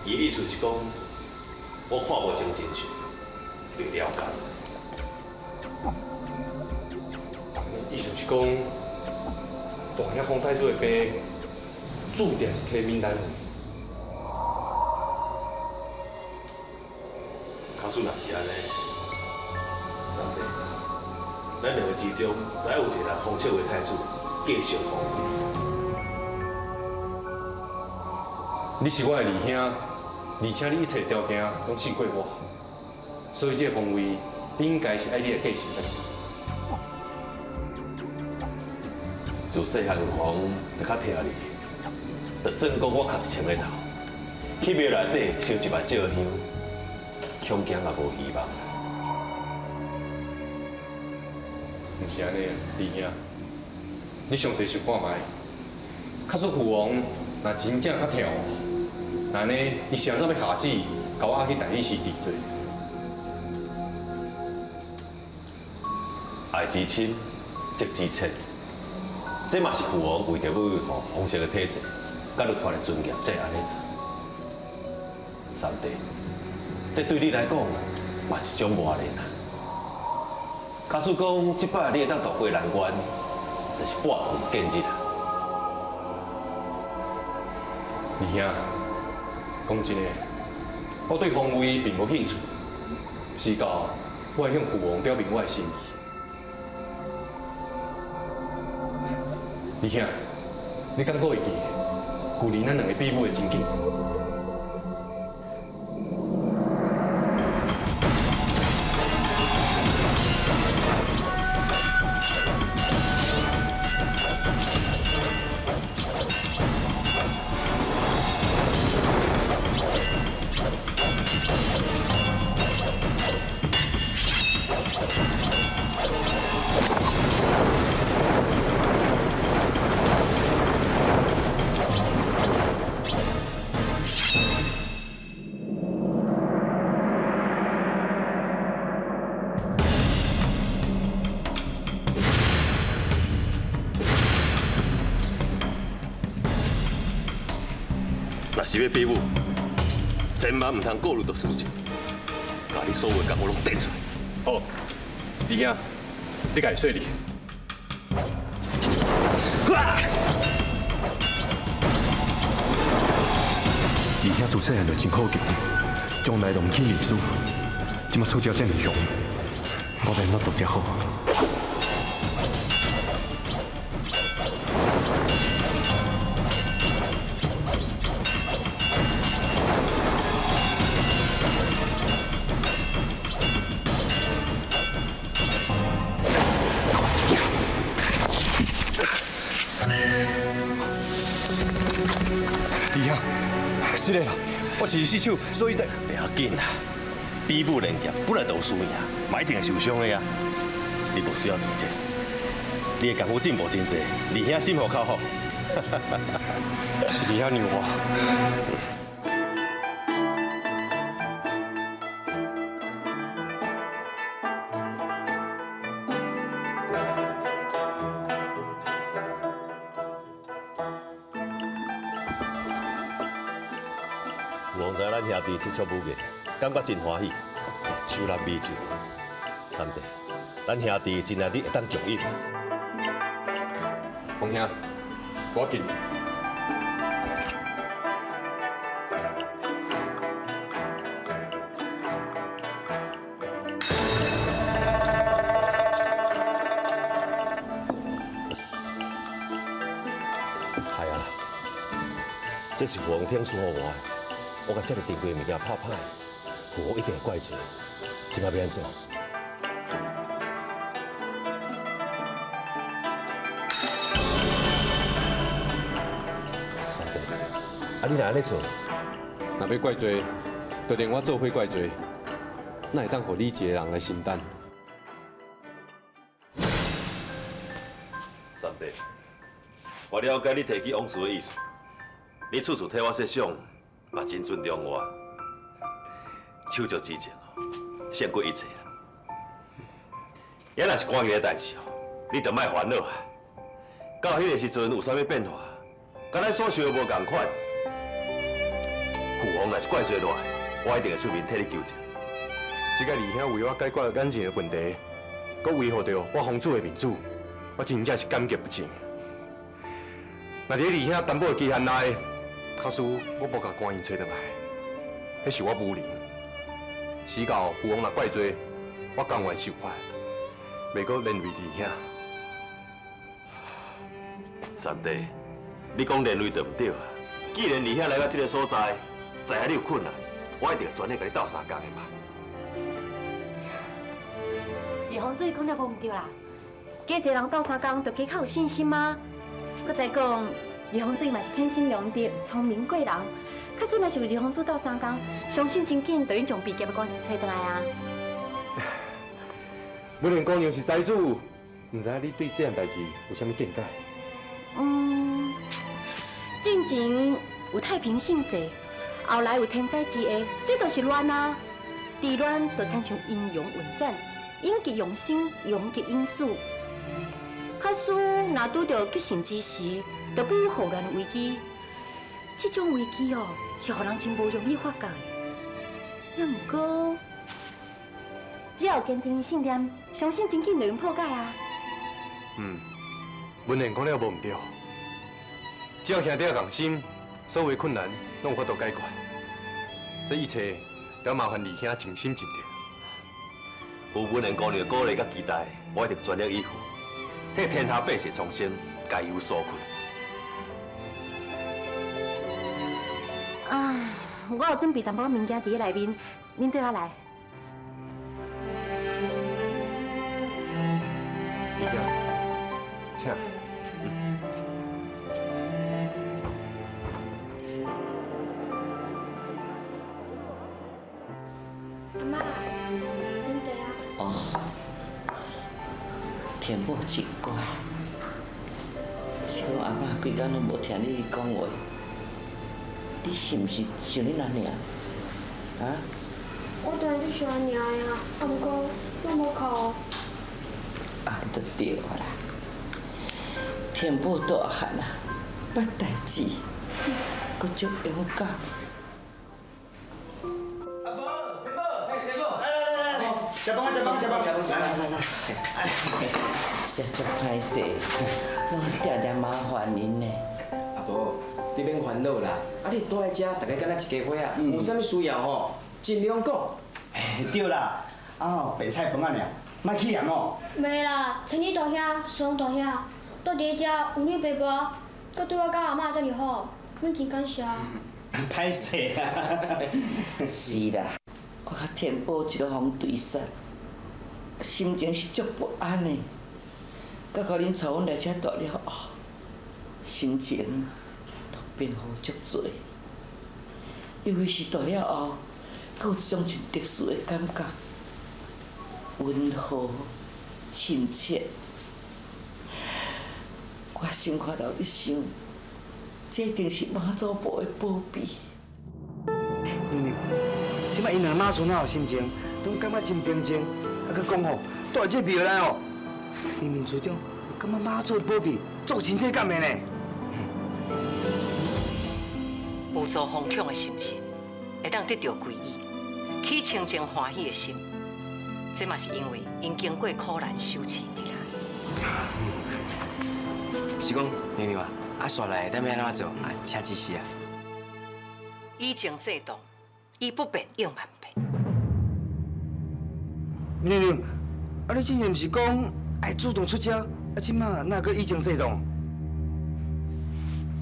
Speaker 3: 伊意思是講，我看無清真相，袂了解。
Speaker 6: 意思是講，大兄洪太子的病，注定是提閩南話。
Speaker 3: 假使若是按呢，三弟，咱兩个之中，愛有一个人封笑話太子繼承皇位。
Speaker 6: 你是我的二兄，而且你一切條件攏勝過我，所以這个皇位應該是愛你來繼承才對。
Speaker 3: 自细汉父王就较疼你，就算讲我磕1000个头，去庙内底烧1万炷香，恐惊也无希望。
Speaker 6: 毋是按呢，二兄，你详细想看觅。假使父王若真正较疼我，那按呢，伊是按怎欲下旨，共我押去大理寺治罪？
Speaker 3: 爱之深，责之切，这嘛是父王为著欲维护皇室的体制，佮律法的尊严，才会按呢做。三弟，这对你来讲嘛是一种磨练啊。假使讲这摆你会当渡过难关，就是拨云见日啊。
Speaker 6: 二兄，讲真的，我对皇位并无兴趣，是到我会向父王表明我的心意。二兄，你敢阁会记旧年咱两个比武的情景？
Speaker 3: 若是欲比武，千万毋通顾虑著输阵，共你所有的功夫拢展出来。
Speaker 6: 好，二兄，你家己说哩。
Speaker 21: 二兄自细汉就真好强，从来拢轻认输，这马出招这么强，我欲按怎做才好？二兄，是的啦，我是失手，所以才。
Speaker 3: 袂要紧啦，比武练剑本来就有输赢，嘛一定会受伤的啊。你无需要自责，你的功夫进步真济，二兄心服口服。
Speaker 6: 是二兄让我。
Speaker 3: 父王知咱兄弟切磋武艺，感觉真欢喜，收咱美酒。三弟，咱兄弟真爱你会当共饮。
Speaker 6: 王兄，我敬你。
Speaker 3: 系啊，这是父王天赐予我的，我共这么珍贵的物件拍歹，父王一定会怪罪。这摆欲按怎？三弟，啊你若按呢做，
Speaker 6: 若欲怪罪，就连我做伙怪罪，哪会当予你一个人来承担？
Speaker 3: 三弟，我了解你提起往事的意思，你处处替我设想，嘛真尊重我。手足之情哦，胜过一切啦。也若是赶紧的代志哦，你就莫烦恼啊。到彼个时阵有啥物变化，佮咱所想的无仝款，父王若是怪罪落来，我一定会出面替你纠正。
Speaker 6: 这个二兄为我解决眼前的问题，阁维护著我皇子的面子，我真正是感激不尽。若伫二兄担保的期限内，假使我无共官员揣转来，彼是我无能。时到父王若怪罪，我甘愿受罚，袂阁连累二兄。
Speaker 3: 三弟，你讲连累就毋对啊。既然二兄来到这个所在，知影你有困难，我一定会全力共你斗相共的嘛。
Speaker 12: 二皇子讲了无毋对啦，加一个人斗相共，就加较有信心啊。
Speaker 5: 閣再讲，二公子嘛是天生良德，聪明过人。假使若是有二公子斗相共，相信真紧就应将毕业的姑娘揣转来啊。
Speaker 6: 文莲姑娘是财主，毋知你对这件代志有啥物见解？
Speaker 5: 进前有太平盛世，后来有天灾之祸，这就是乱啊！治乱就亲像阴阳运转，阴极阳生，阳极阴死。假使若拄著吉盛之时，就必有祸乱危机。这种危机哦，是予人真无容易发觉的。也毋过，只要有坚定的信念，相信真紧就能破解啊！
Speaker 6: 文莲讲了无毋对，只要兄弟仝心，所有的困难拢有法度解决。这一切都要麻烦二兄尽心尽力。
Speaker 3: 有文莲姑娘的鼓励佮期待，我一定全力以赴，替天下百姓苍生，解忧纾困。
Speaker 5: 啊，我有准备淡薄物件伫咧内面，恁缀我来。
Speaker 6: 二兄，请。
Speaker 13: 阿妈，恁茶啊？
Speaker 11: 哦，天宝真乖，是讲阿妈规工拢无听你讲话，你是毋是想恁阿娘？啊？
Speaker 13: 我当然就喜欢娘呀，啊，毋过拢无哭。
Speaker 11: 啊，你就对啦。天宝大汉啊，捌代志，阁足勇敢。
Speaker 10: 阿宝，天宝，天宝，来来来来，食饭啊，食饭，食饭，来来来来。
Speaker 11: 实在足歹势，我定定麻烦恁呢。
Speaker 20: 阿婆，你免烦恼啦，啊，你蹛来遮，大家敢若一家伙啊，有啥物需要吼，尽量讲。
Speaker 10: 对啦，啊吼，白菜饭仔尔，莫起盐哦。
Speaker 13: 袂啦，陈义大兄、孙大兄，蹛伫遮有你陪伴，阁对我佮阿嬷遮尔好，阮真感谢。
Speaker 10: 歹势啦。
Speaker 11: 是啦，我佮天宝一路予人追杀，心情是足不安的。甲甲恁带阮来遮蹛了后，心情都变好足济。尤其是蹛了后，阁有一种真特殊的感觉，温和、亲切。我心肝内咧想，这一定是妈祖婆的保庇。
Speaker 10: 娘娘，这摆𪜶两个妈孙仔的心情，拢感觉真平静。啊，阁讲吼，蹛伫这庙内哦，冥冥之中感觉妈祖的保庇足亲切感的呢。
Speaker 14: 有做风强的心神，会当得到皈依，起清净欢喜的心，这嘛是因为𪜶经过苦难修持的啦。
Speaker 20: 是讲娘娘啊，啊，煞来咱欲按怎做？啊，请指示啊。
Speaker 14: 以静制动，以不变应万变。
Speaker 10: 娘娘，啊，你之前毋是讲爱主动出招，啊，这马哪阁以静制动？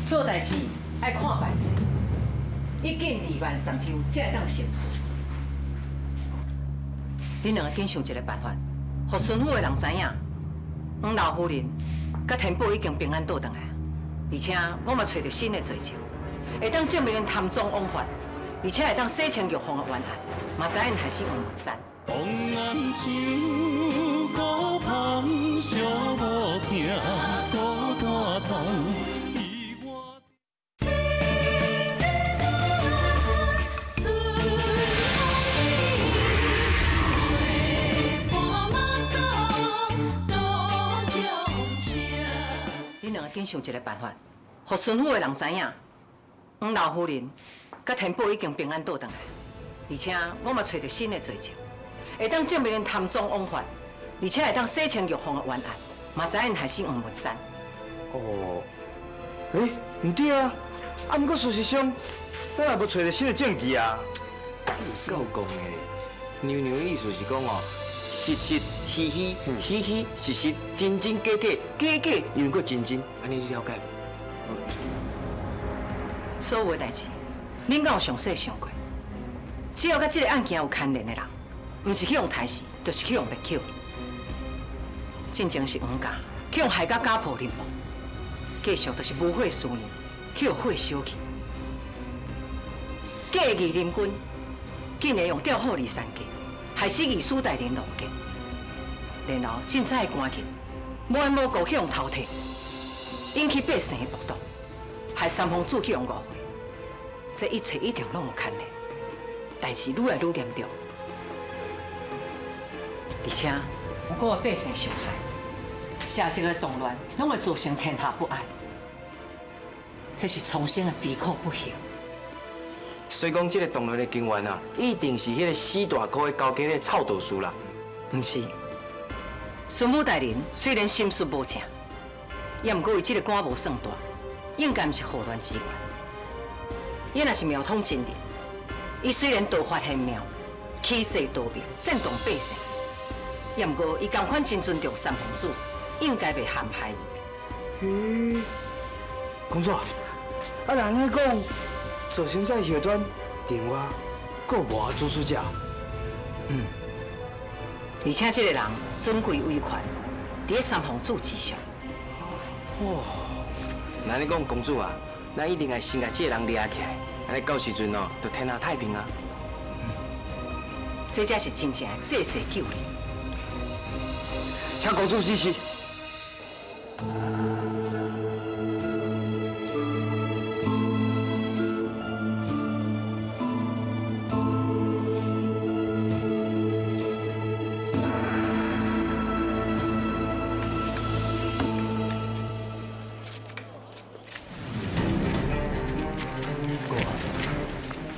Speaker 14: 做代志爱看办势，一紧二慢三休，才会当成事。恁两个紧想一个办法，予巡抚的人知影，黄老夫人佮天宝已经平安倒转来，而且我嘛揣著新的罪证，会当证明𪜶贪赃枉法，而且会当洗清玉凤的冤案，嘛知𪜶害死黄文山。
Speaker 2: 王安像孤芳寂无疼，孤单痛。
Speaker 14: 恁两个紧想一个办法，予巡抚的人知影，黄老夫人佮天宝已经平安倒转来，而且我嘛揣著新的罪证，会当证明𪜶贪赃枉法，而且会当洗清玉凤的冤案，嘛知𪜶害死黄文山。
Speaker 10: 哦，欸，毋对啊，啊，毋过事实上，咱也无揣著新的证据啊。
Speaker 20: 够讲的，娘娘意思是讲哦，实实虚虚，虚虚实实，真真假假，假假又阁真真，按呢你了解无？
Speaker 14: 所有的代志，恁敢有详细想过？只要佮这个案件有牵连的人，毋是去予刣死，就是去予灭口。进前是黄家去予害甲家破人亡，继续就是无火思念，去予火烧去。假的御林军竟然用调虎离山计，害死御史大人罗杰，然后凊彩的赶紧，无缘无故去予偷摕，引起百姓的暴动，害三皇子去予误会，这一切一定拢有牵连，代志愈来愈严重，而且有几个百姓受害，下一个动乱拢会造成天下不安，这是苍生的悲苦不幸。
Speaker 20: 所以讲，这个动乱的根源啊，一定是彼个死大哥的交家的臭道士啦。
Speaker 14: 毋是，孙武大人虽然心术无正，也毋过伊这个官无算大，应该毋是祸乱之源。伊若是苗通真人，伊虽然道法玄妙，起势多变，煽动百姓，也毋过伊仝款真尊重三皇子，应该袂陷害伊。
Speaker 10: 咦，公主，啊，若按呢讲，造成这祸端，另外阁有无主使者？
Speaker 14: 嗯，而且这个人尊贵威权，伫咧三皇子之上。
Speaker 20: 哇，那你讲公主啊，咱一定爱先共这个人掠起来，按呢到时阵哦，就天下太平啊。
Speaker 14: 这才是真正的济世救人。
Speaker 10: 请公主指示。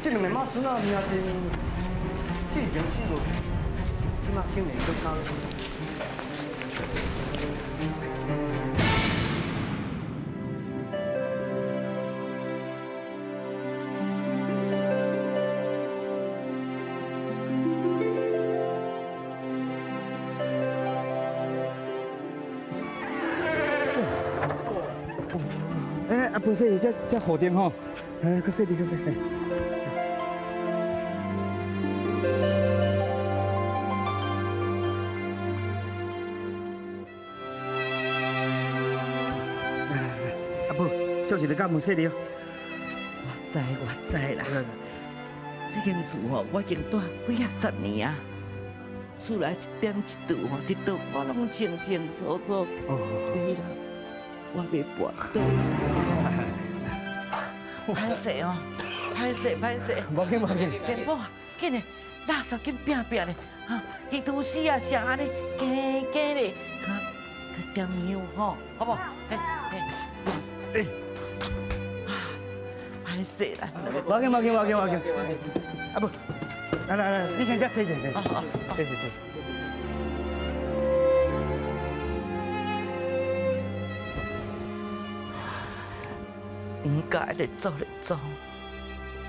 Speaker 10: 这两个马孙仔名真，已经死落去，这马竟然阁敢。哎，阿婆说你这这好点吼，哎，较细腻，较细腻。来来来，阿婆，叫一个教门细腻哦。
Speaker 11: 我知我知啦，这间厝吼，我已经住几仔十年啊，厝内一点一滴吼，伫倒我拢清清楚楚。对啦，我袂跋倒。歹势哦，歹势歹势。
Speaker 10: 无紧无紧。
Speaker 11: 天宝，紧嘞，垃圾紧拼拼咧，哈，鱼吐司啊，啥按呢，加加咧，较较点香吼，好无？嘿嘿。
Speaker 10: 哎。
Speaker 11: 歹势啦。
Speaker 10: 无紧无紧无紧无紧。阿母，来来来，你先这坐坐坐，坐坐坐。
Speaker 11: 黄家一直做咧做，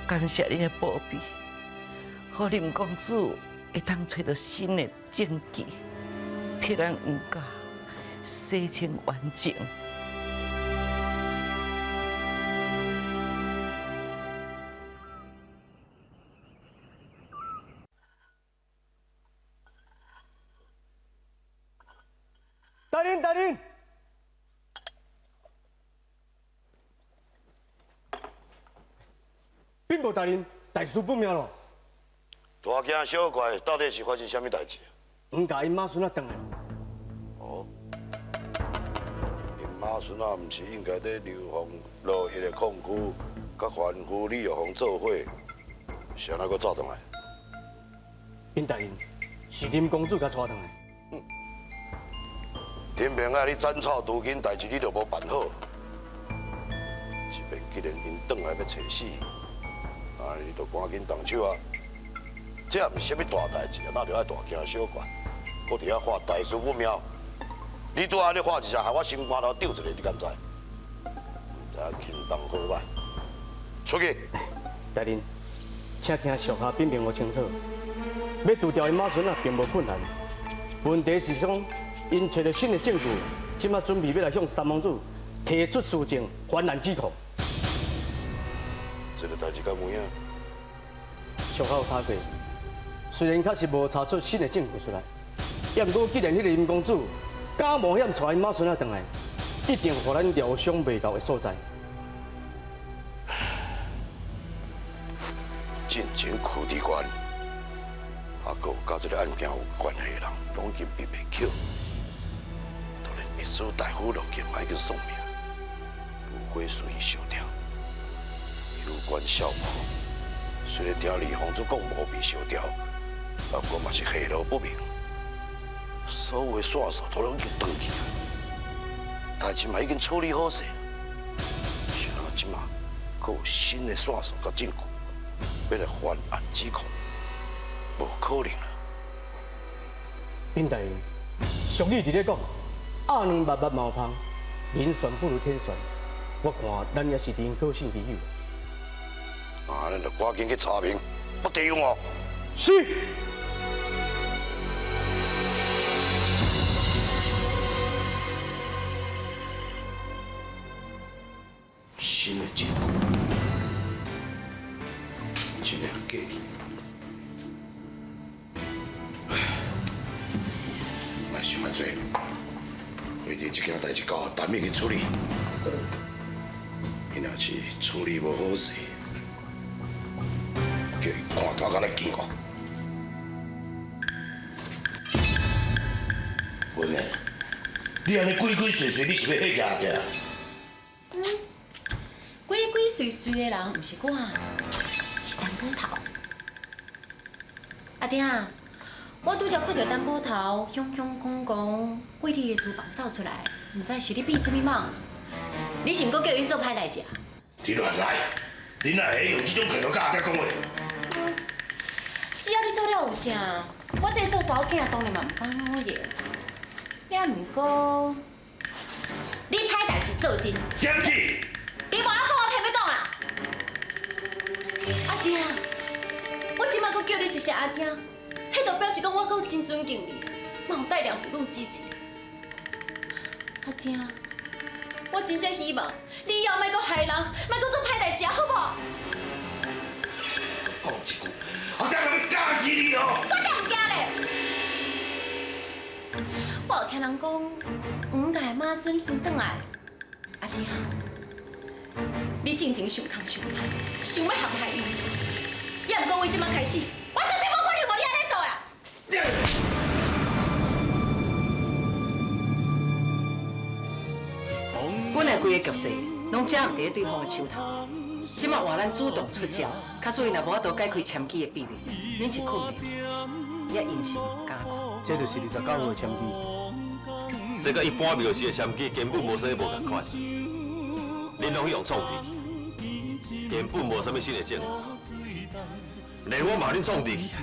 Speaker 11: 感谢恁的保庇，予林公子会当揣到新的证据，替咱黄家洗清冤情。
Speaker 10: 大人，大人。禀报大人，大事不妙咯！
Speaker 7: 大惊小怪，到底是发生啥物代志？
Speaker 19: 黄家𪜶妈孙仔转来。
Speaker 7: 哦，𪜶妈孙仔毋是应该伫流放落彼个矿区，佮凡夫李玉凤做伙，是按怎阁走转来？
Speaker 19: 禀大人，是林公子共带转来。
Speaker 7: 天平啊，你斩草除根代志你都无办好，这边既然𪜶转来欲揣死。啊！你著赶紧动手啊！这也毋是啥物大代志啊，哪著爱大惊小怪？阁伫遐喊大事不妙。你拄仔按呢喊一声，害我心肝头吊一下，你敢知？毋知影轻重好歹，出去。
Speaker 19: 大人，请听属下禀明予清楚。欲除掉𪜶妈孙仔，并无困难。问题是讲，𪜶揣著新的证据，这马准备欲来向三皇子提出书证，翻案指控。
Speaker 7: 这个代志敢有影？
Speaker 19: 属下有查过，虽然确实无查出新的证据出来，也毋过既然彼个林公子敢冒险带𪜶妈孙仔转来，一定予咱料想袂到的所在。
Speaker 7: 进前柯知县，啊，阁有佮这个案件有关系的人，拢已经避袂扣。当然，秘书大夫落去嘛已经丧命，乌龟随伊烧掉。有关孝婆，虽然听李凤珠讲无被烧掉，不过嘛是下落不明。所有的线索都拢已经断去啊，代志嘛已经处理好势，是按怎这马阁有新的线索佮证据，欲来翻案指控，无可能啊！
Speaker 19: 禀大人，俗语伫咧讲，鸭卵密密冒芳，人算不如天算。我看咱也是宁可信其有。
Speaker 7: 啊，咱就赶紧去查明，不得用哦。
Speaker 19: 是。
Speaker 7: 新的证据，真的假？唉，莫想遐济，回头这件代志交予陈敏去处理。伊若是处理无好势，叫伊看头壳来见我。文言，你按呢鬼鬼祟祟，你是欲彼个啊？
Speaker 5: 鬼鬼祟祟的人，毋是我，是陈光头。阿爹，我拄才看著陈捕头雄雄讲讲，为你的厨房走出来，毋知是咧变啥物梦？你是毋阁叫伊做歹代志啊？
Speaker 7: 你乱来！你哪会用这种态度佮阿爹讲话？
Speaker 5: 只要你做了有正，我这个做查某囝当然嘛毋敢恶言。也毋过，你歹代志做真。
Speaker 7: 点去？
Speaker 5: 你无爱讲，我偏欲讲啦。阿爹，我这马阁叫你一声阿爹，彼就表示讲我阁真尊敬你，嘛有带量父女之情。阿爹，我真正希望你以后莫阁害人，莫阁做歹代志啊，好无？
Speaker 7: 讲一句，阿爹欲教死你哦！
Speaker 5: 我才毋惊咧！我有听人讲，黄家的马孙先转来，阿爹，你进前想空想歹，想欲陷害伊，也毋过为这马开始，我绝对无可能予你按呢做啦！
Speaker 14: 本来规个局势拢掌握伫咧对方的手头，这马换咱主动出招，假使伊若无法度解开签据的秘密，恁是困袂，也因是毋敢困。
Speaker 19: 这就是29号的签据。
Speaker 3: 这佮一般庙时的签据根本无啥物无仝款，恁拢去用创治，根本无啥物新的证据，连我嘛恁创治去啊！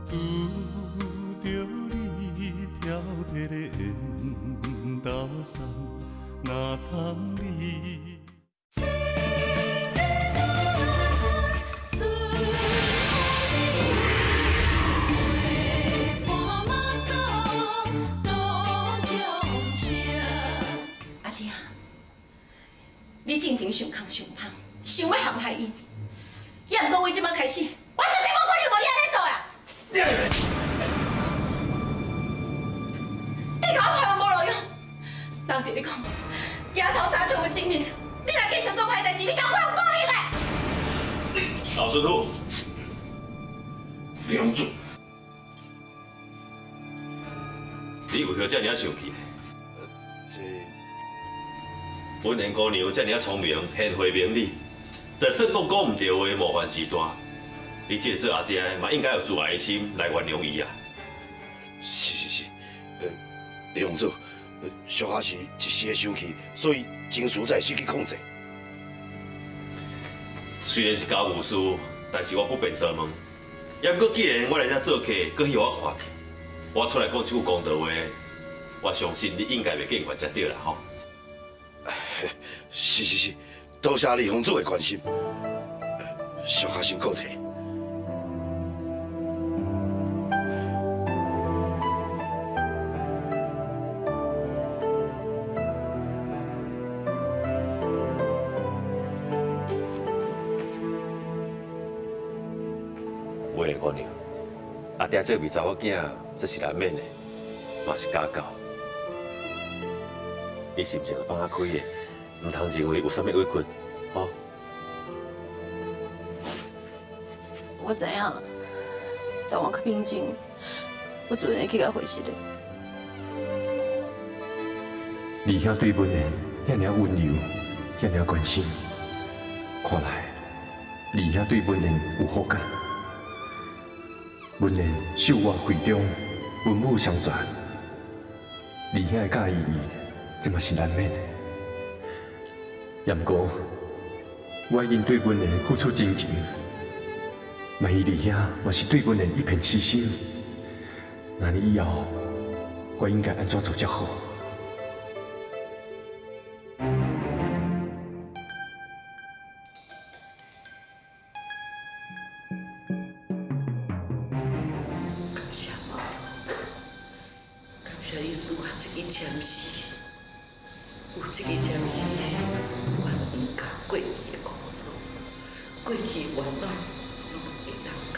Speaker 2: 拄著你飘飘的缘投送，哪通离？
Speaker 5: 阿爹，你进前想空想歹，想欲陷害伊，也毋过为这马开始，我绝对无可能予你按呢做啊！你共我盼望无路用，人伫咧讲，举头三尺有神明，你若继续做歹代志，你敢看有报应的？
Speaker 3: 老孙父，
Speaker 7: 梁主，
Speaker 3: 你为何遮尔仔生气？
Speaker 7: 这，
Speaker 3: 本贤姑娘遮尔仔聪明，贤惠明理，就算讲讲毋对话，冒犯事大，你这个做阿爹的嘛，应该有慈爱的心来原谅伊啊。
Speaker 7: 是是是，李公子，小可是一时的生气，所以情绪才会失去控制。
Speaker 3: 虽然是家务事，但是我不便多问。也毋过既然我来遮做客，阁予我看，我出来讲一句公道话，我相信你应该袂见怪才对啦吼。
Speaker 7: 是是是，多谢李公子的关心，小可先告退。
Speaker 3: 文燕姑娘，阿爹这味查某囝，这是难免的，嘛是家教。你心情放较开的，毋通认为有啥物委屈，吼。
Speaker 13: 我知影，等我较平静，我自然会去共回释的。
Speaker 21: 二兄对文燕遐尔温柔，遐尔关心，看来二兄对文燕有好感。文燕秀外慧中，文武双全，二兄会佮意伊，这嘛是难免的。也毋过，我已经对文燕付出真情，万一二兄嘛是对文燕一片痴心，那呢以后我应该按怎做才好？
Speaker 11: 感谢妈祖，感谢你赐我这个签诗，有这个签诗，冤枉佮过去的苦楚，过去的烦恼，拢会当解。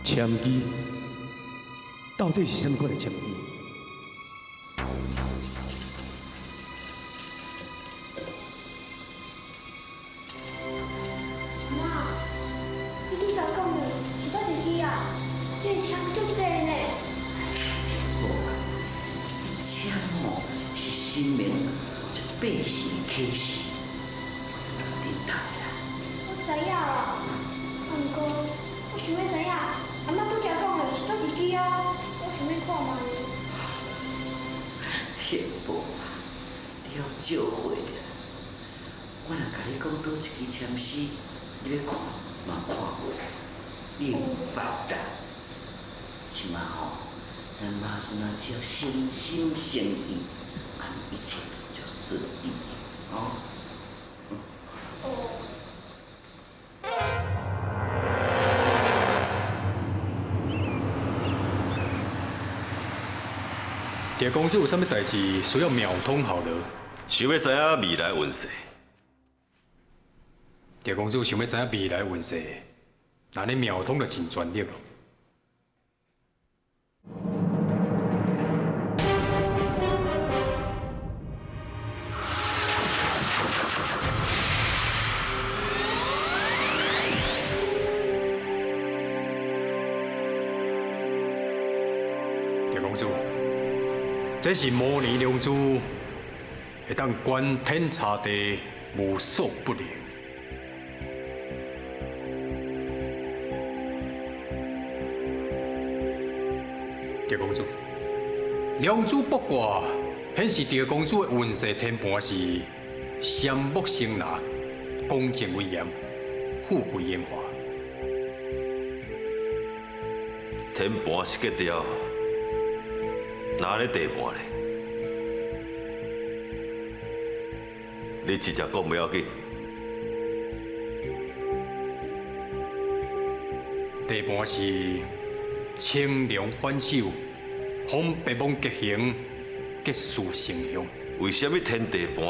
Speaker 9: 签字到底是啥物款的签字？
Speaker 15: 妈，你拄才讲的是佗一支啊？这个签足济呢。
Speaker 11: 无啦，签哦是神明或者百姓启示，不要认头啦。
Speaker 15: 我知影啦，啊，毋过我想欲知影，阿嬷拄才讲的是佗一支啊？我想欲看觅。
Speaker 11: 天宝啊，你犹少岁啦，我若共你讲佗一支签诗，你欲看嘛看无，你会明白啦。这马吼，咱妈孙仔只要诚心诚意，按一切都顺利，哦。
Speaker 9: 赵公子有啥物代志需要秒通好了？
Speaker 3: 想欲知影未来运势。
Speaker 9: 赵公子想欲知影未来运势，那你秒通就真专业咯。赵公子，这是摩尼龙珠，会当观天察地，无所不能。赵公子，龙珠卜卦显示赵公子的运势天盘是双木生拿，公正威严，富贵荣华。
Speaker 3: 天盘是格调，哪咧地盘咧？你直接讲袂要紧。
Speaker 9: 地盘是青龙反手，风白蟒吉行，吉事成凶。
Speaker 3: 为啥物天地盘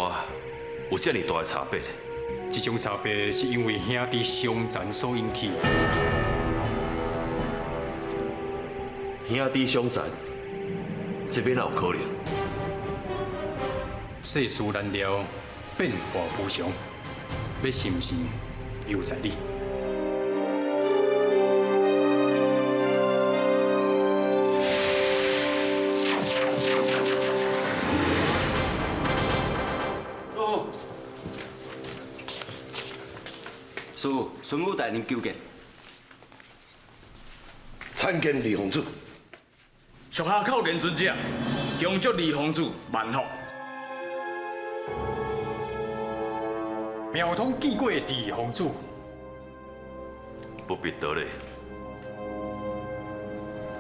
Speaker 3: 有遮尔大的差别？
Speaker 9: 这种差别是因为兄弟相残所引起。
Speaker 3: 兄弟相残，这边哪有可能？
Speaker 9: 世事难料，变化无常，欲信毋信，由在你。
Speaker 10: 师傅，孙武大人求见。
Speaker 7: 参见二皇子。
Speaker 4: 属下叩见尊者，恭祝二皇子万福。
Speaker 9: 苗通见过二皇子，
Speaker 3: 不必多礼。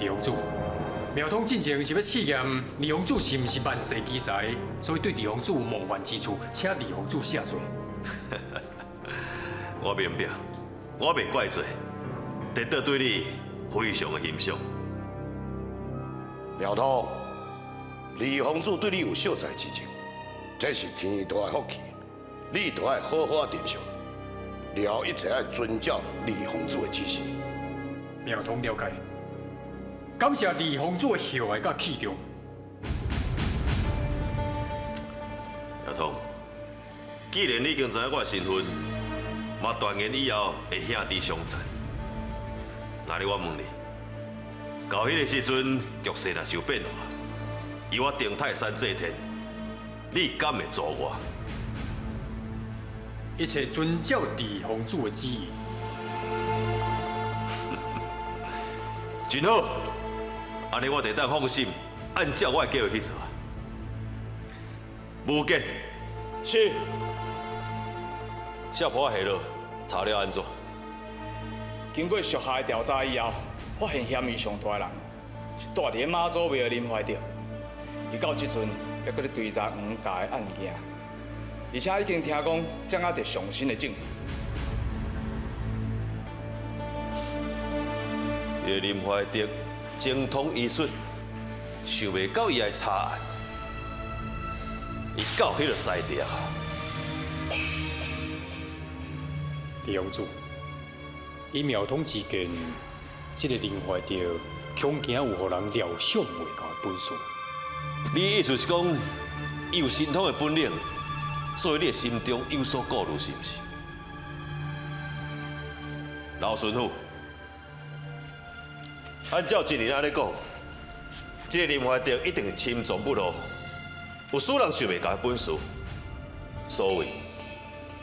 Speaker 9: 二皇子，苗通进前是欲试验二皇子是毋是万世奇才，所以对二皇子有冒犯之处，请二皇子赦罪。
Speaker 3: 我明白，我袂怪罪，得到对你非常的欣赏。
Speaker 7: 苗通，二皇子对你有惜才之情，这是天大的福气，你著爱好好珍惜。了后一切爱遵照李皇子的指示。
Speaker 9: 苗通了解，感谢李皇子的厚爱佮器重。
Speaker 3: 苗通，既然你已经知影我的身份，嘛断言以后会兄弟相残，那你我问你，到彼个时阵局势若是有变化，以我定泰山祭天，你敢会阻我？
Speaker 9: 一切遵照李皇子的旨意。
Speaker 3: 真好，按呢我就当放心，按照我的计划去做。无见，
Speaker 4: 是。
Speaker 3: 小婆下落，查了按怎？
Speaker 4: 经过属下的调查以后，发现嫌疑上大的人是住伫妈祖庙的林怀德。伊到这阵犹阁咧追查黄家的案件，而且已经听讲掌握著上新的证据。
Speaker 3: 那个林怀德精通医术，想袂到伊会查案，伊够彼个才调。
Speaker 9: 李王子，以苗通之见，这个林怀德恐惊有予人料想袂到的本事。
Speaker 3: 你意思是讲，伊有神通的本领，所以你的心中有所顾虑，是毋是？老巡抚，按照真理按呢讲，这个林怀德一定是深藏不露，有使人想袂到的本事。所谓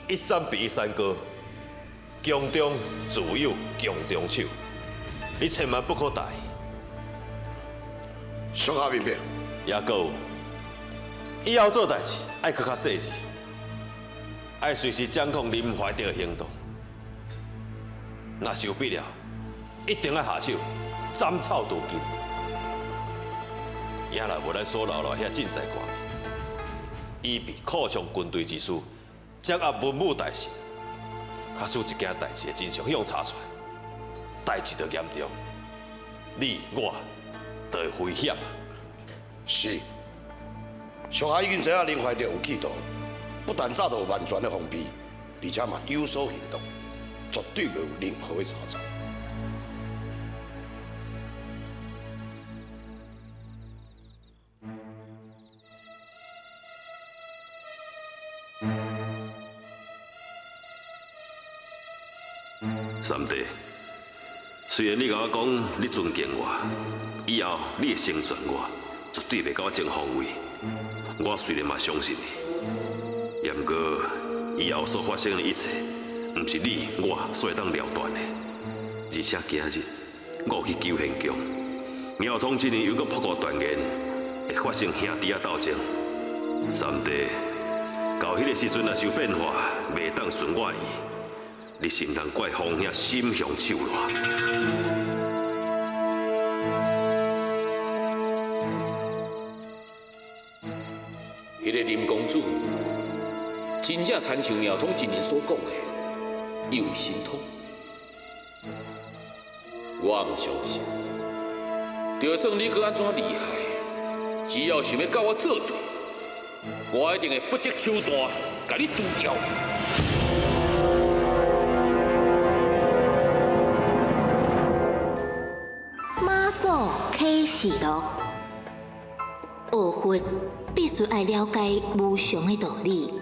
Speaker 3: 一山比一山高，强中自有强中手，你千万不可大意。
Speaker 7: 属下明白。
Speaker 3: 也阁有，以后做代志爱阁较细致，爱随时掌控林怀德的行动。若是有必要，一定爱下手斩草除根。也若无咱所留落遐进在官员，以备扩充军队之需，掌握文武大臣，假使这件代志的真相予查出来，代志就严重，你我就会危险。
Speaker 7: 是，属下已经知影林怀德有企图，不但早就有万全的防备，而且嘛有所行动，绝对袂有任何的差错。
Speaker 3: 三弟，虽然你共我讲你尊敬我，以后你会成全我，绝对袂共我争皇位。我虽然嘛相信你，也毋过以后所发生的一切，毋是你我所会当了断的。而且今日我去求贤宫，苗通这年又阁破过断言，会发生兄弟仔斗争。三弟，到彼个时阵若是有变化，袂当顺我意，你是毋通怪方兄心雄手软。
Speaker 17: 彼个林公子真正亲像苗通真人所讲的，伊有神通，我毋相信。就算你阁按怎厉害，只要想欲佮我作对，我一定会不择手段，共你除掉。
Speaker 1: 妈祖启示录，学佛必须爱了解无常的道理，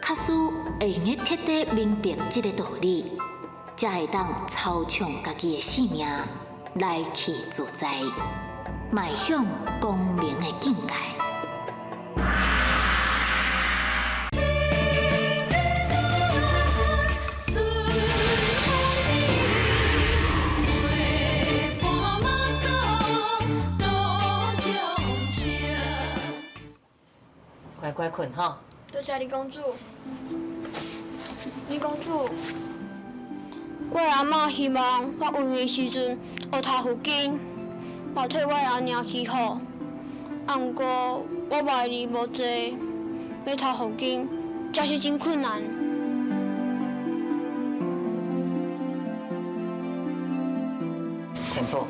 Speaker 1: 假使会用得彻底明白这个道理，才会当操创家己的性命，来去自在，迈向光明的境界。
Speaker 14: 乖乖睏吼。
Speaker 15: 多谢李公主。李公主，我的阿嬷希望我有闲的时阵学读佛经，嘛替我的阿娘祈福。啊，毋过我外字无济，欲读佛经真是真困难。
Speaker 14: 天宝，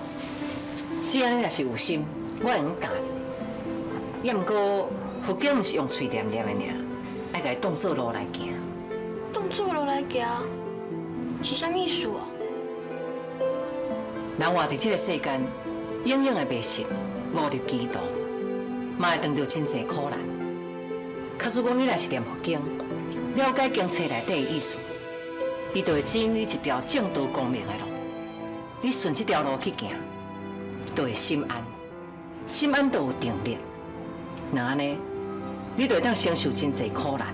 Speaker 14: 只要你若是有心，我会用教你。也毋过佛经毋是用喙念念的尔，爱共伊当做路来行。
Speaker 15: 当做路来行？是啥意思啊？
Speaker 14: 人活佇這个世間，永遠會迷失，誤入歧途，嘛會遇著真濟苦難。假使講你若是念佛經，了解經冊內底的意思，伊就會指引你一條正道光明的路。你順這條路去行，就會心安，心安就有定力。若按呢，你就會當承受真濟苦難，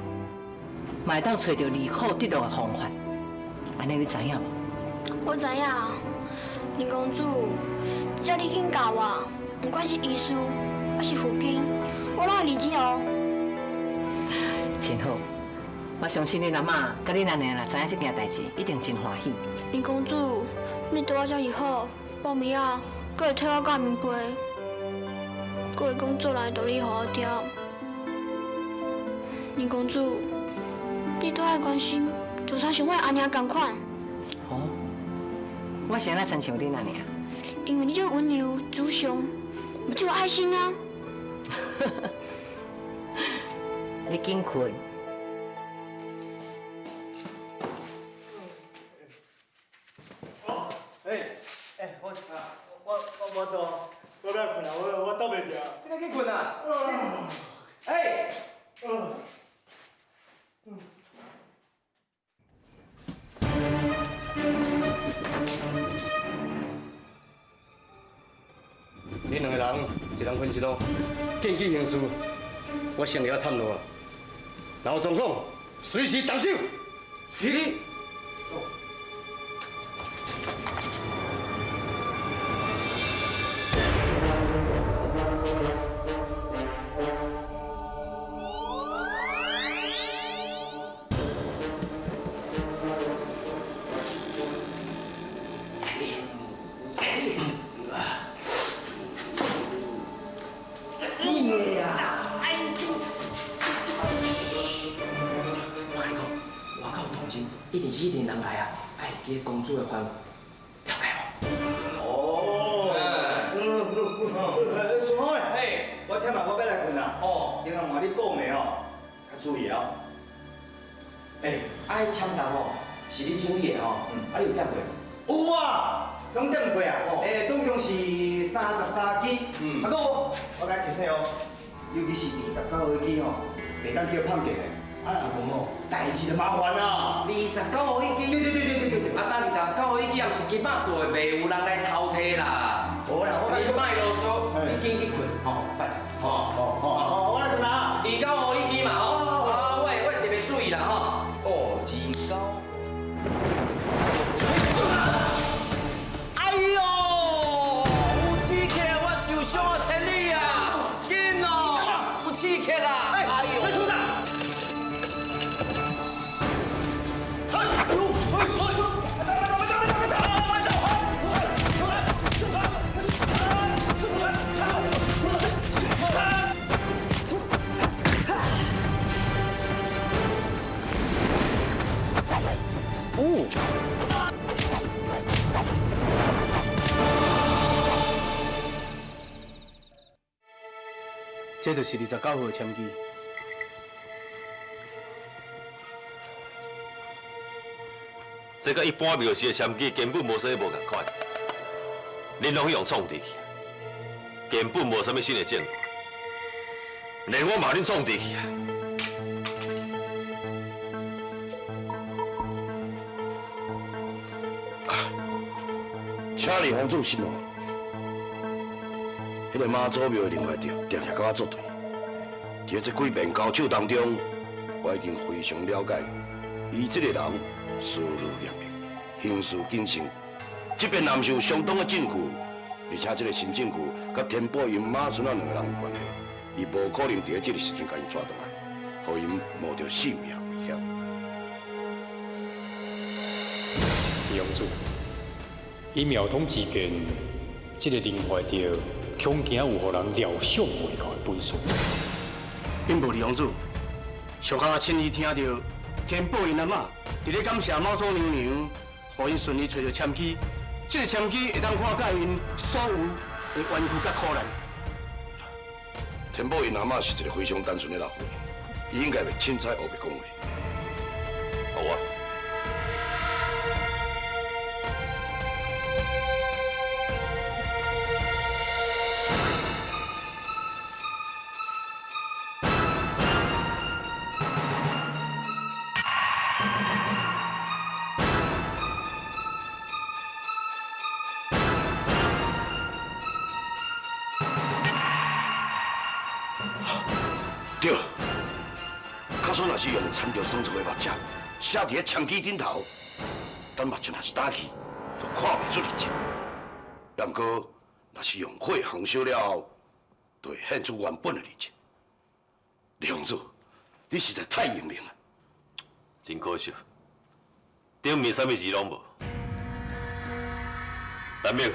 Speaker 14: 嘛會當揣著離苦得樂的方法。按呢你知影無？
Speaker 15: 我知影，林公主，只要你肯教我，不管是醫術還是佛經，我攏會認真學。
Speaker 14: 真好，我相信恁阿嬤佮恁阿娘若知影這件代誌，一定真歡喜。
Speaker 15: 林公主，你對我遮爾好，報名仔，閣會替我蓋棉被，閣會講做人的道理予我聽。林公主，你對我的關心，就親像我的阿娘仝款。
Speaker 14: 哦，我是按怎親像恁阿娘？
Speaker 15: 因為你這溫柔、慈祥，嘛足有愛心啊。
Speaker 14: 你緊睏。
Speaker 10: 欸，我無我欲睏啊，我斗袂著。
Speaker 20: 你欲去睏啊？欸！
Speaker 19: 恁兩個人，一人分一路，見機行事。我先入去探路啊，若有狀況，隨時動手。
Speaker 10: 是。
Speaker 20: 一定是彼陣人來啊！愛會記公主的吩咐，了解無？
Speaker 10: 哦，孫浩，我聽嘛，我欲來睏啦。哦。另外嘛，你講的哦，較注意哦。
Speaker 20: 欸，啊，彼簽單哦，是你整理的吼，啊，你有點過無？
Speaker 10: 有啊，攏點過啊。欸，總共是33支。嗯。啊，閣有，我共你提醒哦，尤其是29號彼支吼，袂當叫放電的。啊，若無吼，代誌就麻煩啊。
Speaker 20: 29號彼支？
Speaker 10: 對對對對對對。
Speaker 20: 啊，等29號彼支也毋是今擺做的，袂有人來偷提啦。
Speaker 10: 無啦，我
Speaker 20: 你莫囉嗦，你緊去睏，吼，拜託。
Speaker 10: 好，好，好，我來睏啦。
Speaker 20: 29號彼支嘛，吼，啊，我會特別注意啦，吼。哦，29。
Speaker 2: 哎喲，有刺客，我受傷啊，千里啊，緊哦，有刺客啊！哎呦，
Speaker 10: 處長。
Speaker 19: 這就是29號的簽字。
Speaker 3: 這佮一般廟時的簽字根本無啥物無仝款，恁攏去予創治去，根本無啥物新的證據，連我嘛恁創治去啊！
Speaker 7: 請二公主息怒。彼个媽祖廟的林懷德，定定佮我作對。佇這幾遍交手當中，我已經非常了解，伊這個人思慮嚴密，行事謹慎。這邊若毋是有相當的證據，而且這個新證據佮天寶𪜶媽孫仔兩个人有關係，伊無可能佇這个時陣共𪜶抓轉來，予𪜶冒著性命危險。
Speaker 9: 二公主，以苗統之見，這個林懷德恐驚有予人料想袂到的本事。
Speaker 19: 稟報二公主，屬下親耳聽著天寶𪜶阿嬤佇咧感謝媽祖娘娘，予𪜶順利揣著簽字。這个簽字會當化解𪜶所有的冤屈佮苦難。
Speaker 7: 天寶𪜶阿嬤是一个非常單純的老婦人，伊應該袂凊彩烏白講話。好啊。是用掺著酸醋的墨汁写伫咧签机顶头，等墨汁若是干去，就看袂出字迹。也毋过，若是用火烘烧了后，就会现出原本的字迹。李公子，你实在太英明了。
Speaker 3: 真可惜，顶面啥物字拢无。陈明，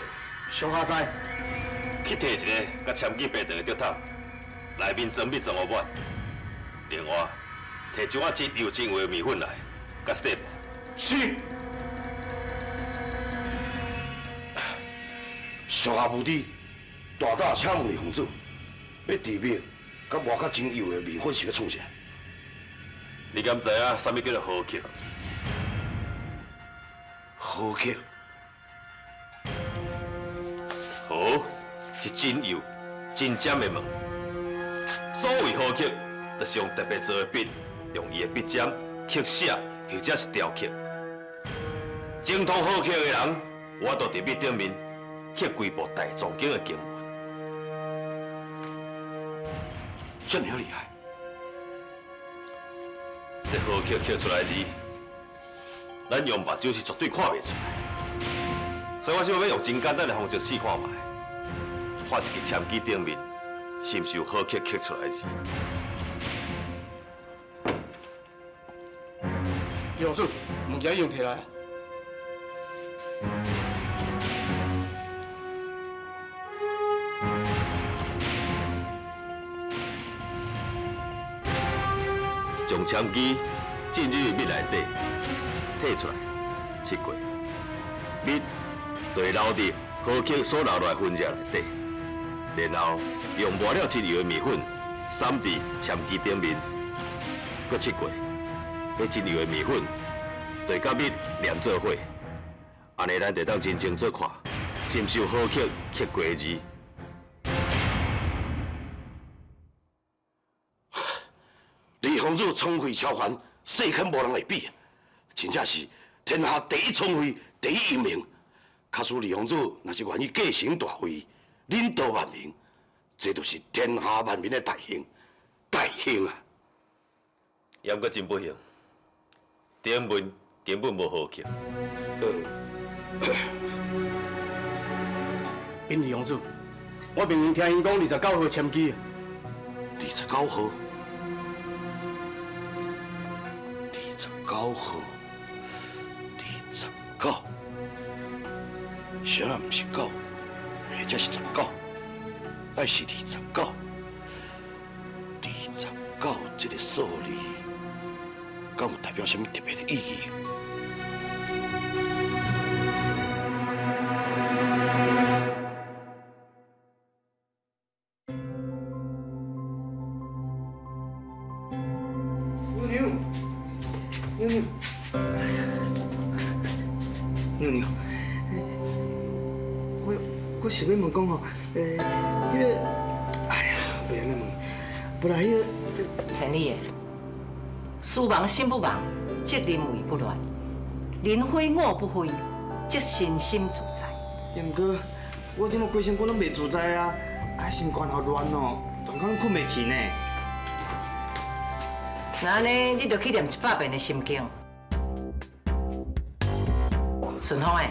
Speaker 6: 属下在。
Speaker 3: 去提一个佮签字白长的竹筒，内面装米装予满。另外，提一碗真幼真滑的面粉来，佮细布。
Speaker 7: 是。属下无知，大胆请问李公子，欲治蜜佮磨较真幼的面粉是欲创啥？
Speaker 3: 你敢知影啥物叫做好刻？
Speaker 7: 好刻？
Speaker 3: 好是真幼、真尖的物。所谓好刻，就是用特别做的笔，用伊的笔尖刻写，或者是雕刻。精通好刻的人，有法度伫笔顶面刻规部大藏经的经文。
Speaker 7: 这么厉害！
Speaker 3: 这好刻刻出来的字，咱用目睭是绝对看袂出来。所以我想欲用真简单的方式试看觅，画一支签机顶面，是毋是有好刻刻出来的字？
Speaker 9: 杨主，物件已经提来。
Speaker 3: 将签机浸入蜜内底，提出来，拭过，蜜就会留伫好刻所留落来痕迹内底，然后用磨了真油的面粉撒伫签机顶面，阁拭过，彼真油的面粉就会佮蜜黏做伙，按呢咱就当真清楚看，是毋是有好刻刻过的字。
Speaker 7: 李公子聪慧超凡，世间无人会比，真正是天下第一聪慧，第一英明。假使李公子若是愿意继承大位，领导万民，这就是天下万民的大幸，大幸啊！
Speaker 3: 也毋过真不幸，顶面根本无好刻。
Speaker 19: 禀李公子，我明明听𪜶讲29号签机。
Speaker 7: 29号。29号，29，啥毋是9，或者是19，爱是29。29这个数字，敢有代表啥物特别的意义？
Speaker 10: 妞妞，妞妞，我想欲问讲吼，彼个，哎呀，袂按呢问，无啦，彼个，
Speaker 14: 千里的，事忙心不忙，则临危不乱；人非我不非，则身心自在。
Speaker 10: 也毋过，我这马规身躯拢袂自在啊，啊心肝头乱哦，乱到拢睏袂去呢。
Speaker 14: 那按呢，你就去念100遍的心经。顺风的，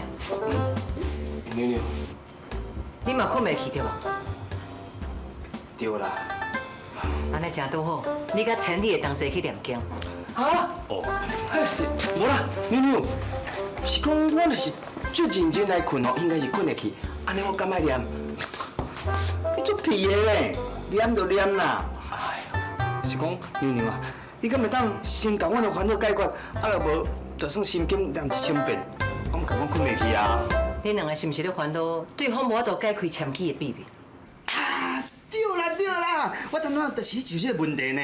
Speaker 10: 妞妞，
Speaker 14: 你嘛睏袂去对无？
Speaker 10: 对啦。
Speaker 14: 按呢真拄好，你佮千里的同齐去念经。
Speaker 10: 啊？哦，无啦，妞妞，是讲我若是足认真来睏哦，应该是睏会去。按呢我敢爱念？你足皮的咧，念就念啦。哎呦，是讲妞妞啊，你敢会当先共阮的烦恼解决？啊，若无，就算心经念1000遍，我嘛共讲睏袂去啊。
Speaker 14: 恁两个是毋是咧烦恼对方无法度解开签机的秘密？
Speaker 10: 啊，对啦对啦，我头拄就是就这个问题呢。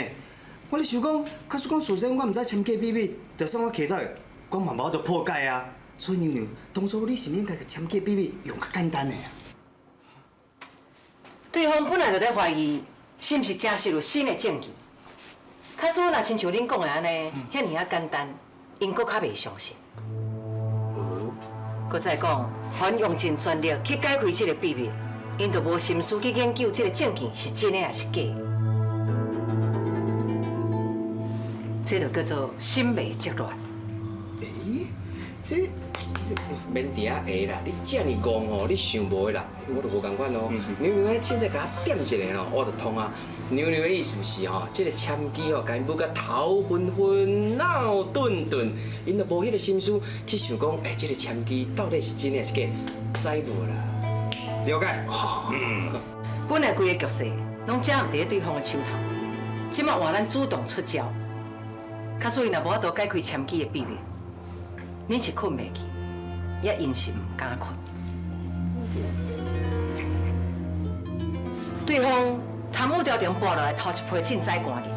Speaker 10: 我咧想讲，假使讲事先我毋知签机秘密，就算我提走，我嘛无法度破解啊。所以娘娘，当初你是毋应该共签机秘密用较简单的啊？
Speaker 14: 对方本来就咧怀疑，是毋是真实有新的证据？假使若亲像恁讲的按呢，遐尔仔简单，𪜶阁较袂相信。阁再讲，凡用尽全力去解开这个秘密，𪜶就无心思去研究这个证据是真的抑是假的。这就叫做心袂则乱。
Speaker 10: 这
Speaker 20: 免伫遐下啦，你遮尔戆吼，你想无的啦，我就无仝款哦。娘娘凊彩共我点一下吼，我就通啊。娘娘的意思是吼，这个签机吼，共𪜶舞甲头昏昏、脑钝钝，𪜶就无彼个心思去想讲，欸，这个签机到底是真的还是假，知无啦？
Speaker 10: 了解。
Speaker 14: 嗯。本来规个局势拢掌握伫咧对方的手头，这马换咱主动出招，假使𪜶若无法度解开签机的秘密，恁是睏袂去，也𪜶是毋敢睏。对方贪污朝廷拨落来头一批赈灾官员，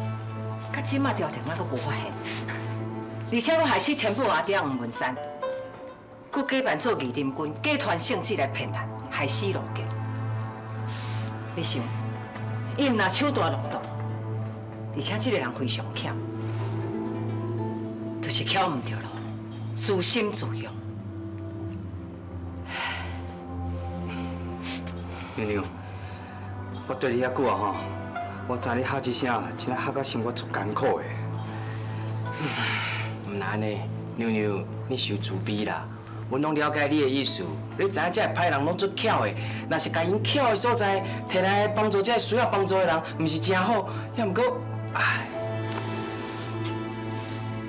Speaker 14: 到这马朝廷还阁无发现，而且阁害死天宝阿爹黄文山，阁假扮做御林军，假传圣旨来骗咱，害死罗杰。你想，伊毋若手大浪荡，而且这个人非常巧，就是巧毋著路，私心自用。
Speaker 10: 娘娘，我缀你遐久啊吼，我知你哈一声，真正哈甲生活足艰苦的。
Speaker 20: 毋若按呢，娘娘，你伤自卑啦。阮拢了解你的意思，你知影这个歹人拢足巧的，若是共𪜶巧的所在，摕来帮助这个需要帮助的人，毋是真好。也毋过，唉，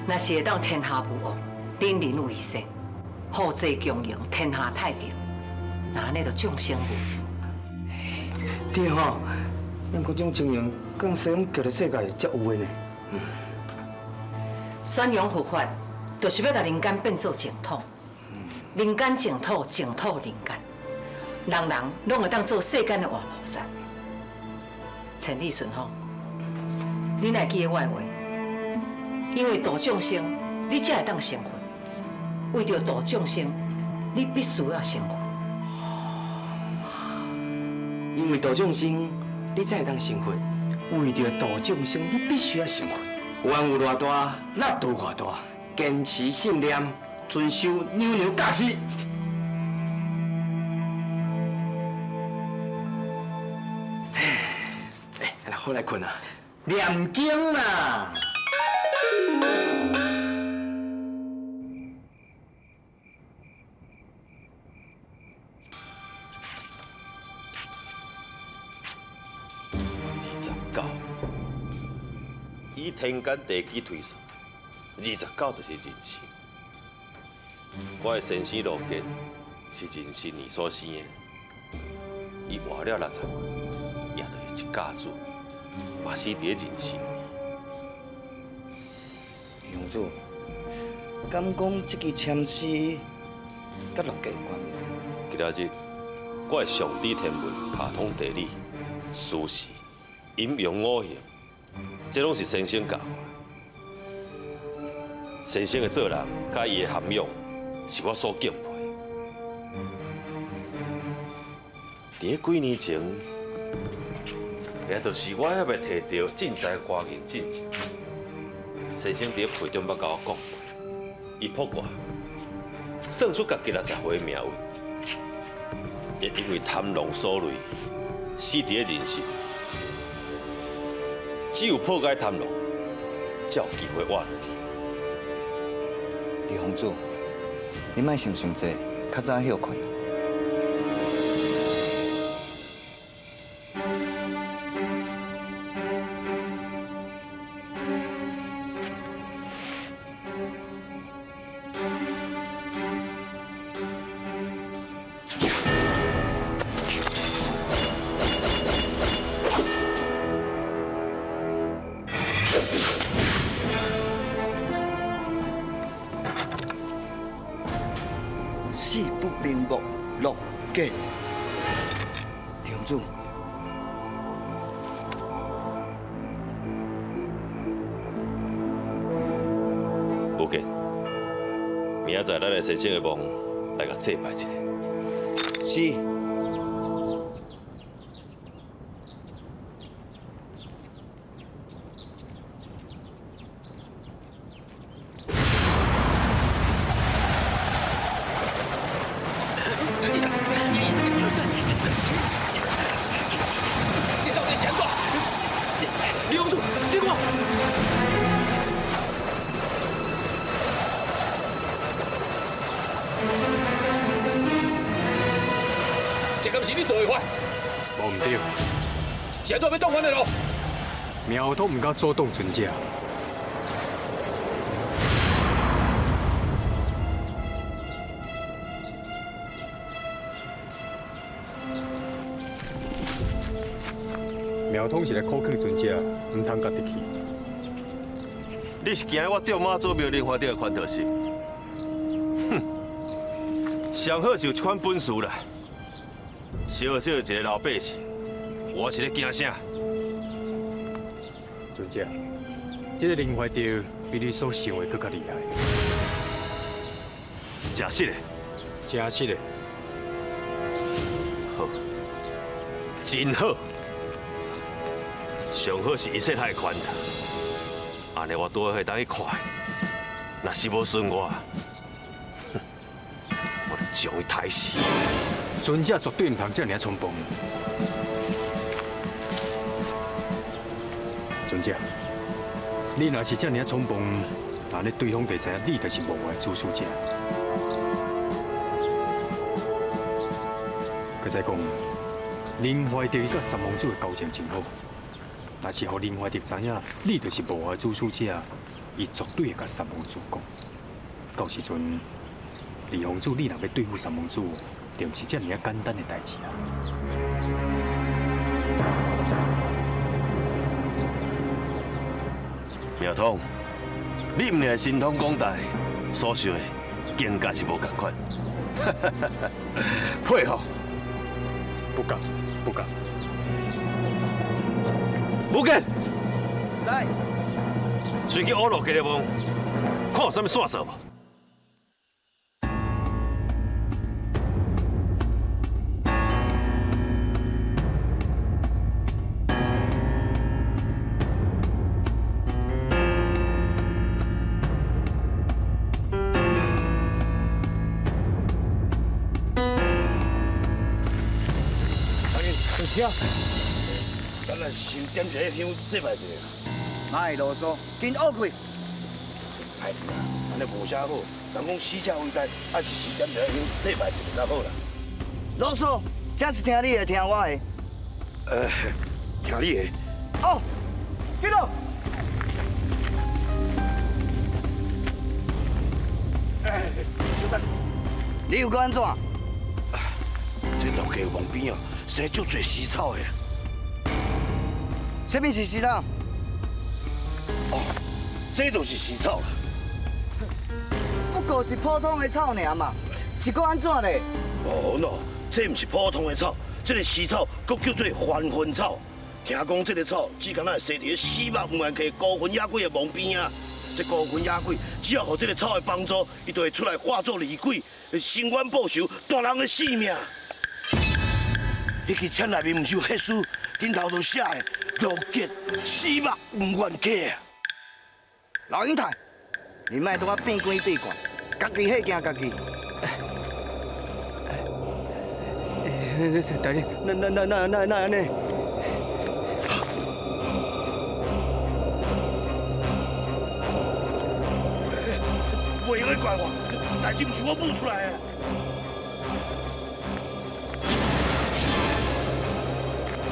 Speaker 14: 若是会当天下无恶，人人为善，互济共荣，天下太平，那按呢就众生无。
Speaker 10: 对吼，毋过这种情形，讲西方极乐世界才有的呢。
Speaker 14: 宣扬佛法，就是欲共人间变做净土。人间净土，净土人间，人人拢会当做世间的活菩萨。千里顺风，你若会记得我的话？因为度众生，你才会当成佛。为著度众生，你必须要成佛。
Speaker 20: 因为度众生，你才会当成佛。
Speaker 10: 为著度众生，你必须要成佛。
Speaker 20: 愿有偌大，
Speaker 10: 力度偌大，
Speaker 20: 坚持信念，
Speaker 10: 遵守娘娘教示。
Speaker 20: 欸，来好来睏啊！
Speaker 10: 念经啦。
Speaker 3: 29，以天干地支推算，29就是壬申。我的先生罗杰是壬申年所生的，伊活了60岁，也就是一甲子，嘛死伫咧壬申年。
Speaker 10: 乡主，敢讲这支签诗佮罗杰有关？
Speaker 3: 今仔日，我的上知天文，下通地理，时事、阴阳五行，这拢是先生教我。先生的做人，佮伊的涵养，是我所敬佩。伫咧几年前，也就是我还未提著赈灾官员进前，先生伫咧被中捌共我讲过，伊卜卦算出家己60岁命运，会因为贪狼所累，死伫咧人世。只有破解贪狼，才有机会活落去。
Speaker 10: 李洪主，你莫想伤济，较早歇睏。死不瞑目，罗杰。李洪主，
Speaker 3: 无紧，明仔载咱来先生的墓来共祭拜一下。
Speaker 10: 是。
Speaker 16: 这到底是按怎？李公主，你看，
Speaker 17: 這敢是你做的法？
Speaker 21: 無毋對。
Speaker 17: 是按怎欲擋阮的路？
Speaker 21: 苗通毋敢阻擋尊者。苗通是來苦勸尊者，毋通共敵去。
Speaker 3: 你是驚我中媽祖廟靈懷頂的拳頭是？哼，上好是有這款本事啦。小小一个老百姓，我是咧驚啥？
Speaker 21: 尊者，這个林懷德比你所想的閣較厲害。
Speaker 3: 真實的，
Speaker 21: 真實的。
Speaker 3: 好，真好。上好是伊說他的拳頭，按呢我拄好會當去看。若是無順我，我就將伊刣死。
Speaker 21: 尊者絕對毋通這爾衝動。尊者，你若是這爾衝動，那呢對方就知影你就是无法的主使者。閣再講，林懷德伊佮三王子的交情真好，若是予林懷德知影你就是无法的主使者，伊絕對會共三王子講。到時陣，二王子你若欲對付三王子，就毋是這爾仔簡單的代誌啊！
Speaker 3: 苗通，你毋是神通廣大，所想的境界是無仝款。佩服！
Speaker 21: 不敢，不敢。
Speaker 3: 武健，
Speaker 10: 在。
Speaker 3: 隨去烏路街咧望，看有啥物線索無？
Speaker 7: 咱来先點一个香祭拜一下。
Speaker 10: 莫囉嗦，緊學開。
Speaker 7: 哎呀，按呢無啥好，人講死者為大，還是先點一个香祭拜一下較好啦。
Speaker 10: 囉嗦，這是聽你的，聽我的。
Speaker 7: 聽你的。
Speaker 10: 哦，緊落。
Speaker 7: 哎，小等。
Speaker 10: 你又閣按怎？
Speaker 7: 這老街旁邊啊，生足濟死草的。
Speaker 10: 啥物是死草？
Speaker 7: 哦，這就是死草啦。
Speaker 10: 不過是普通的草爾嘛，是閣按怎咧？
Speaker 7: 哦喏，這毋是普通的草，這个死草閣叫做還魂草。聽講這个草只敢若會生佇咧死肉毋願溪孤魂野鬼的墓邊啊。這孤魂野鬼只要予這个草的幫助，伊就會出來化作厲鬼，伸冤報仇，奪人的性命。彼支签内面毋是有血书，顶头就寫的罗杰死肉毋愿溪啊！
Speaker 10: 老英台，你莫拄仔變鬼變怪，家己嚇驚家己。
Speaker 19: 大人，那按呢？
Speaker 7: 袂用怪我，代誌毋是我舞出來的。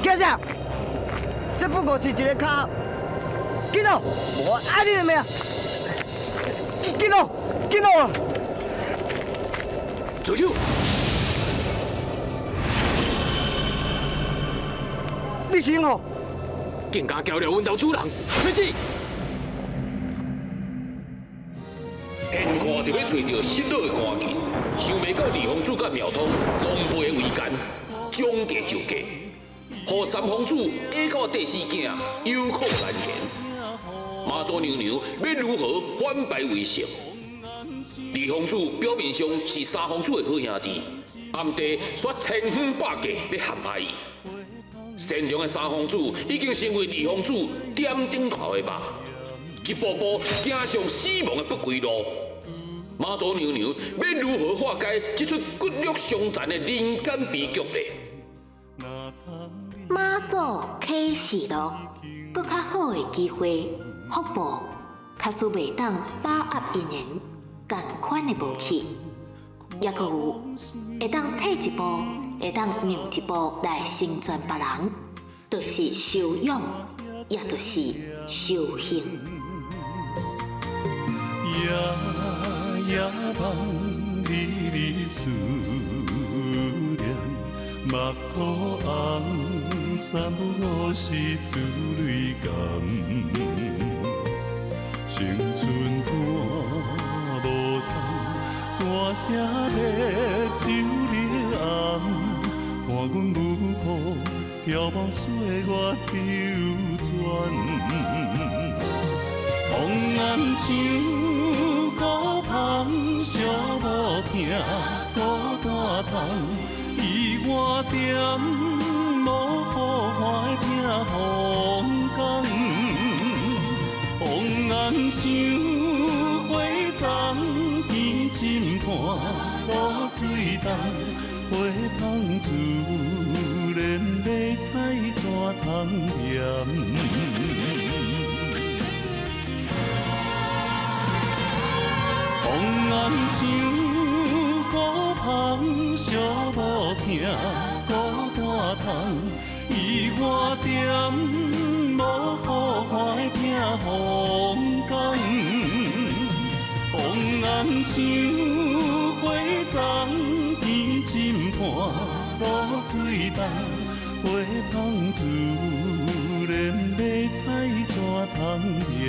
Speaker 10: 叫啥？這不過是一个跤，緊落，我愛你的命！緊落，緊落！
Speaker 17: 住手！
Speaker 10: 你是何？
Speaker 17: 竟敢搅扰阮兜主人，吹死！眼看著欲揣著失落的官人，想袂到二皇子佮苗通狼狽為奸，將計就計，予三皇子下到第四囝有苦難言。媽祖娘娘欲如何反敗為勝？二皇子表面上是三皇子的好兄弟，暗地卻千方百計欲陷害伊。善良的三皇子已經成為二皇子點燈頭的肉，一步步走向死亡的不歸路。媽祖娘娘欲如何化解這齣骨肉相殘的人間悲劇呢？
Speaker 1: 媽祖啟示錄，閣較好的機會，福報，假使袂當把握因緣，仝款的無去，抑閣有會當退一步，會當讓一步來成全別人，就是修養，也就是修行。
Speaker 2: 夜夜夢裡你思念，目箍紅，三不五時珠淚乾，青春伴無通，歌聲欲酒入暗，看阮舞步眺望歲月流轉。王安唱孤芳，寂寞疼孤單通，伊我踮無好看的拼風光。王安唱花丛，天深伴露水重，花香自然欲采怎通嫌？王安唱孤芳，寂寞疼孤单通，伊我踮无好看的拼风光。王安唱花丛，天深伴露水重，花香自然欲采怎通嫌？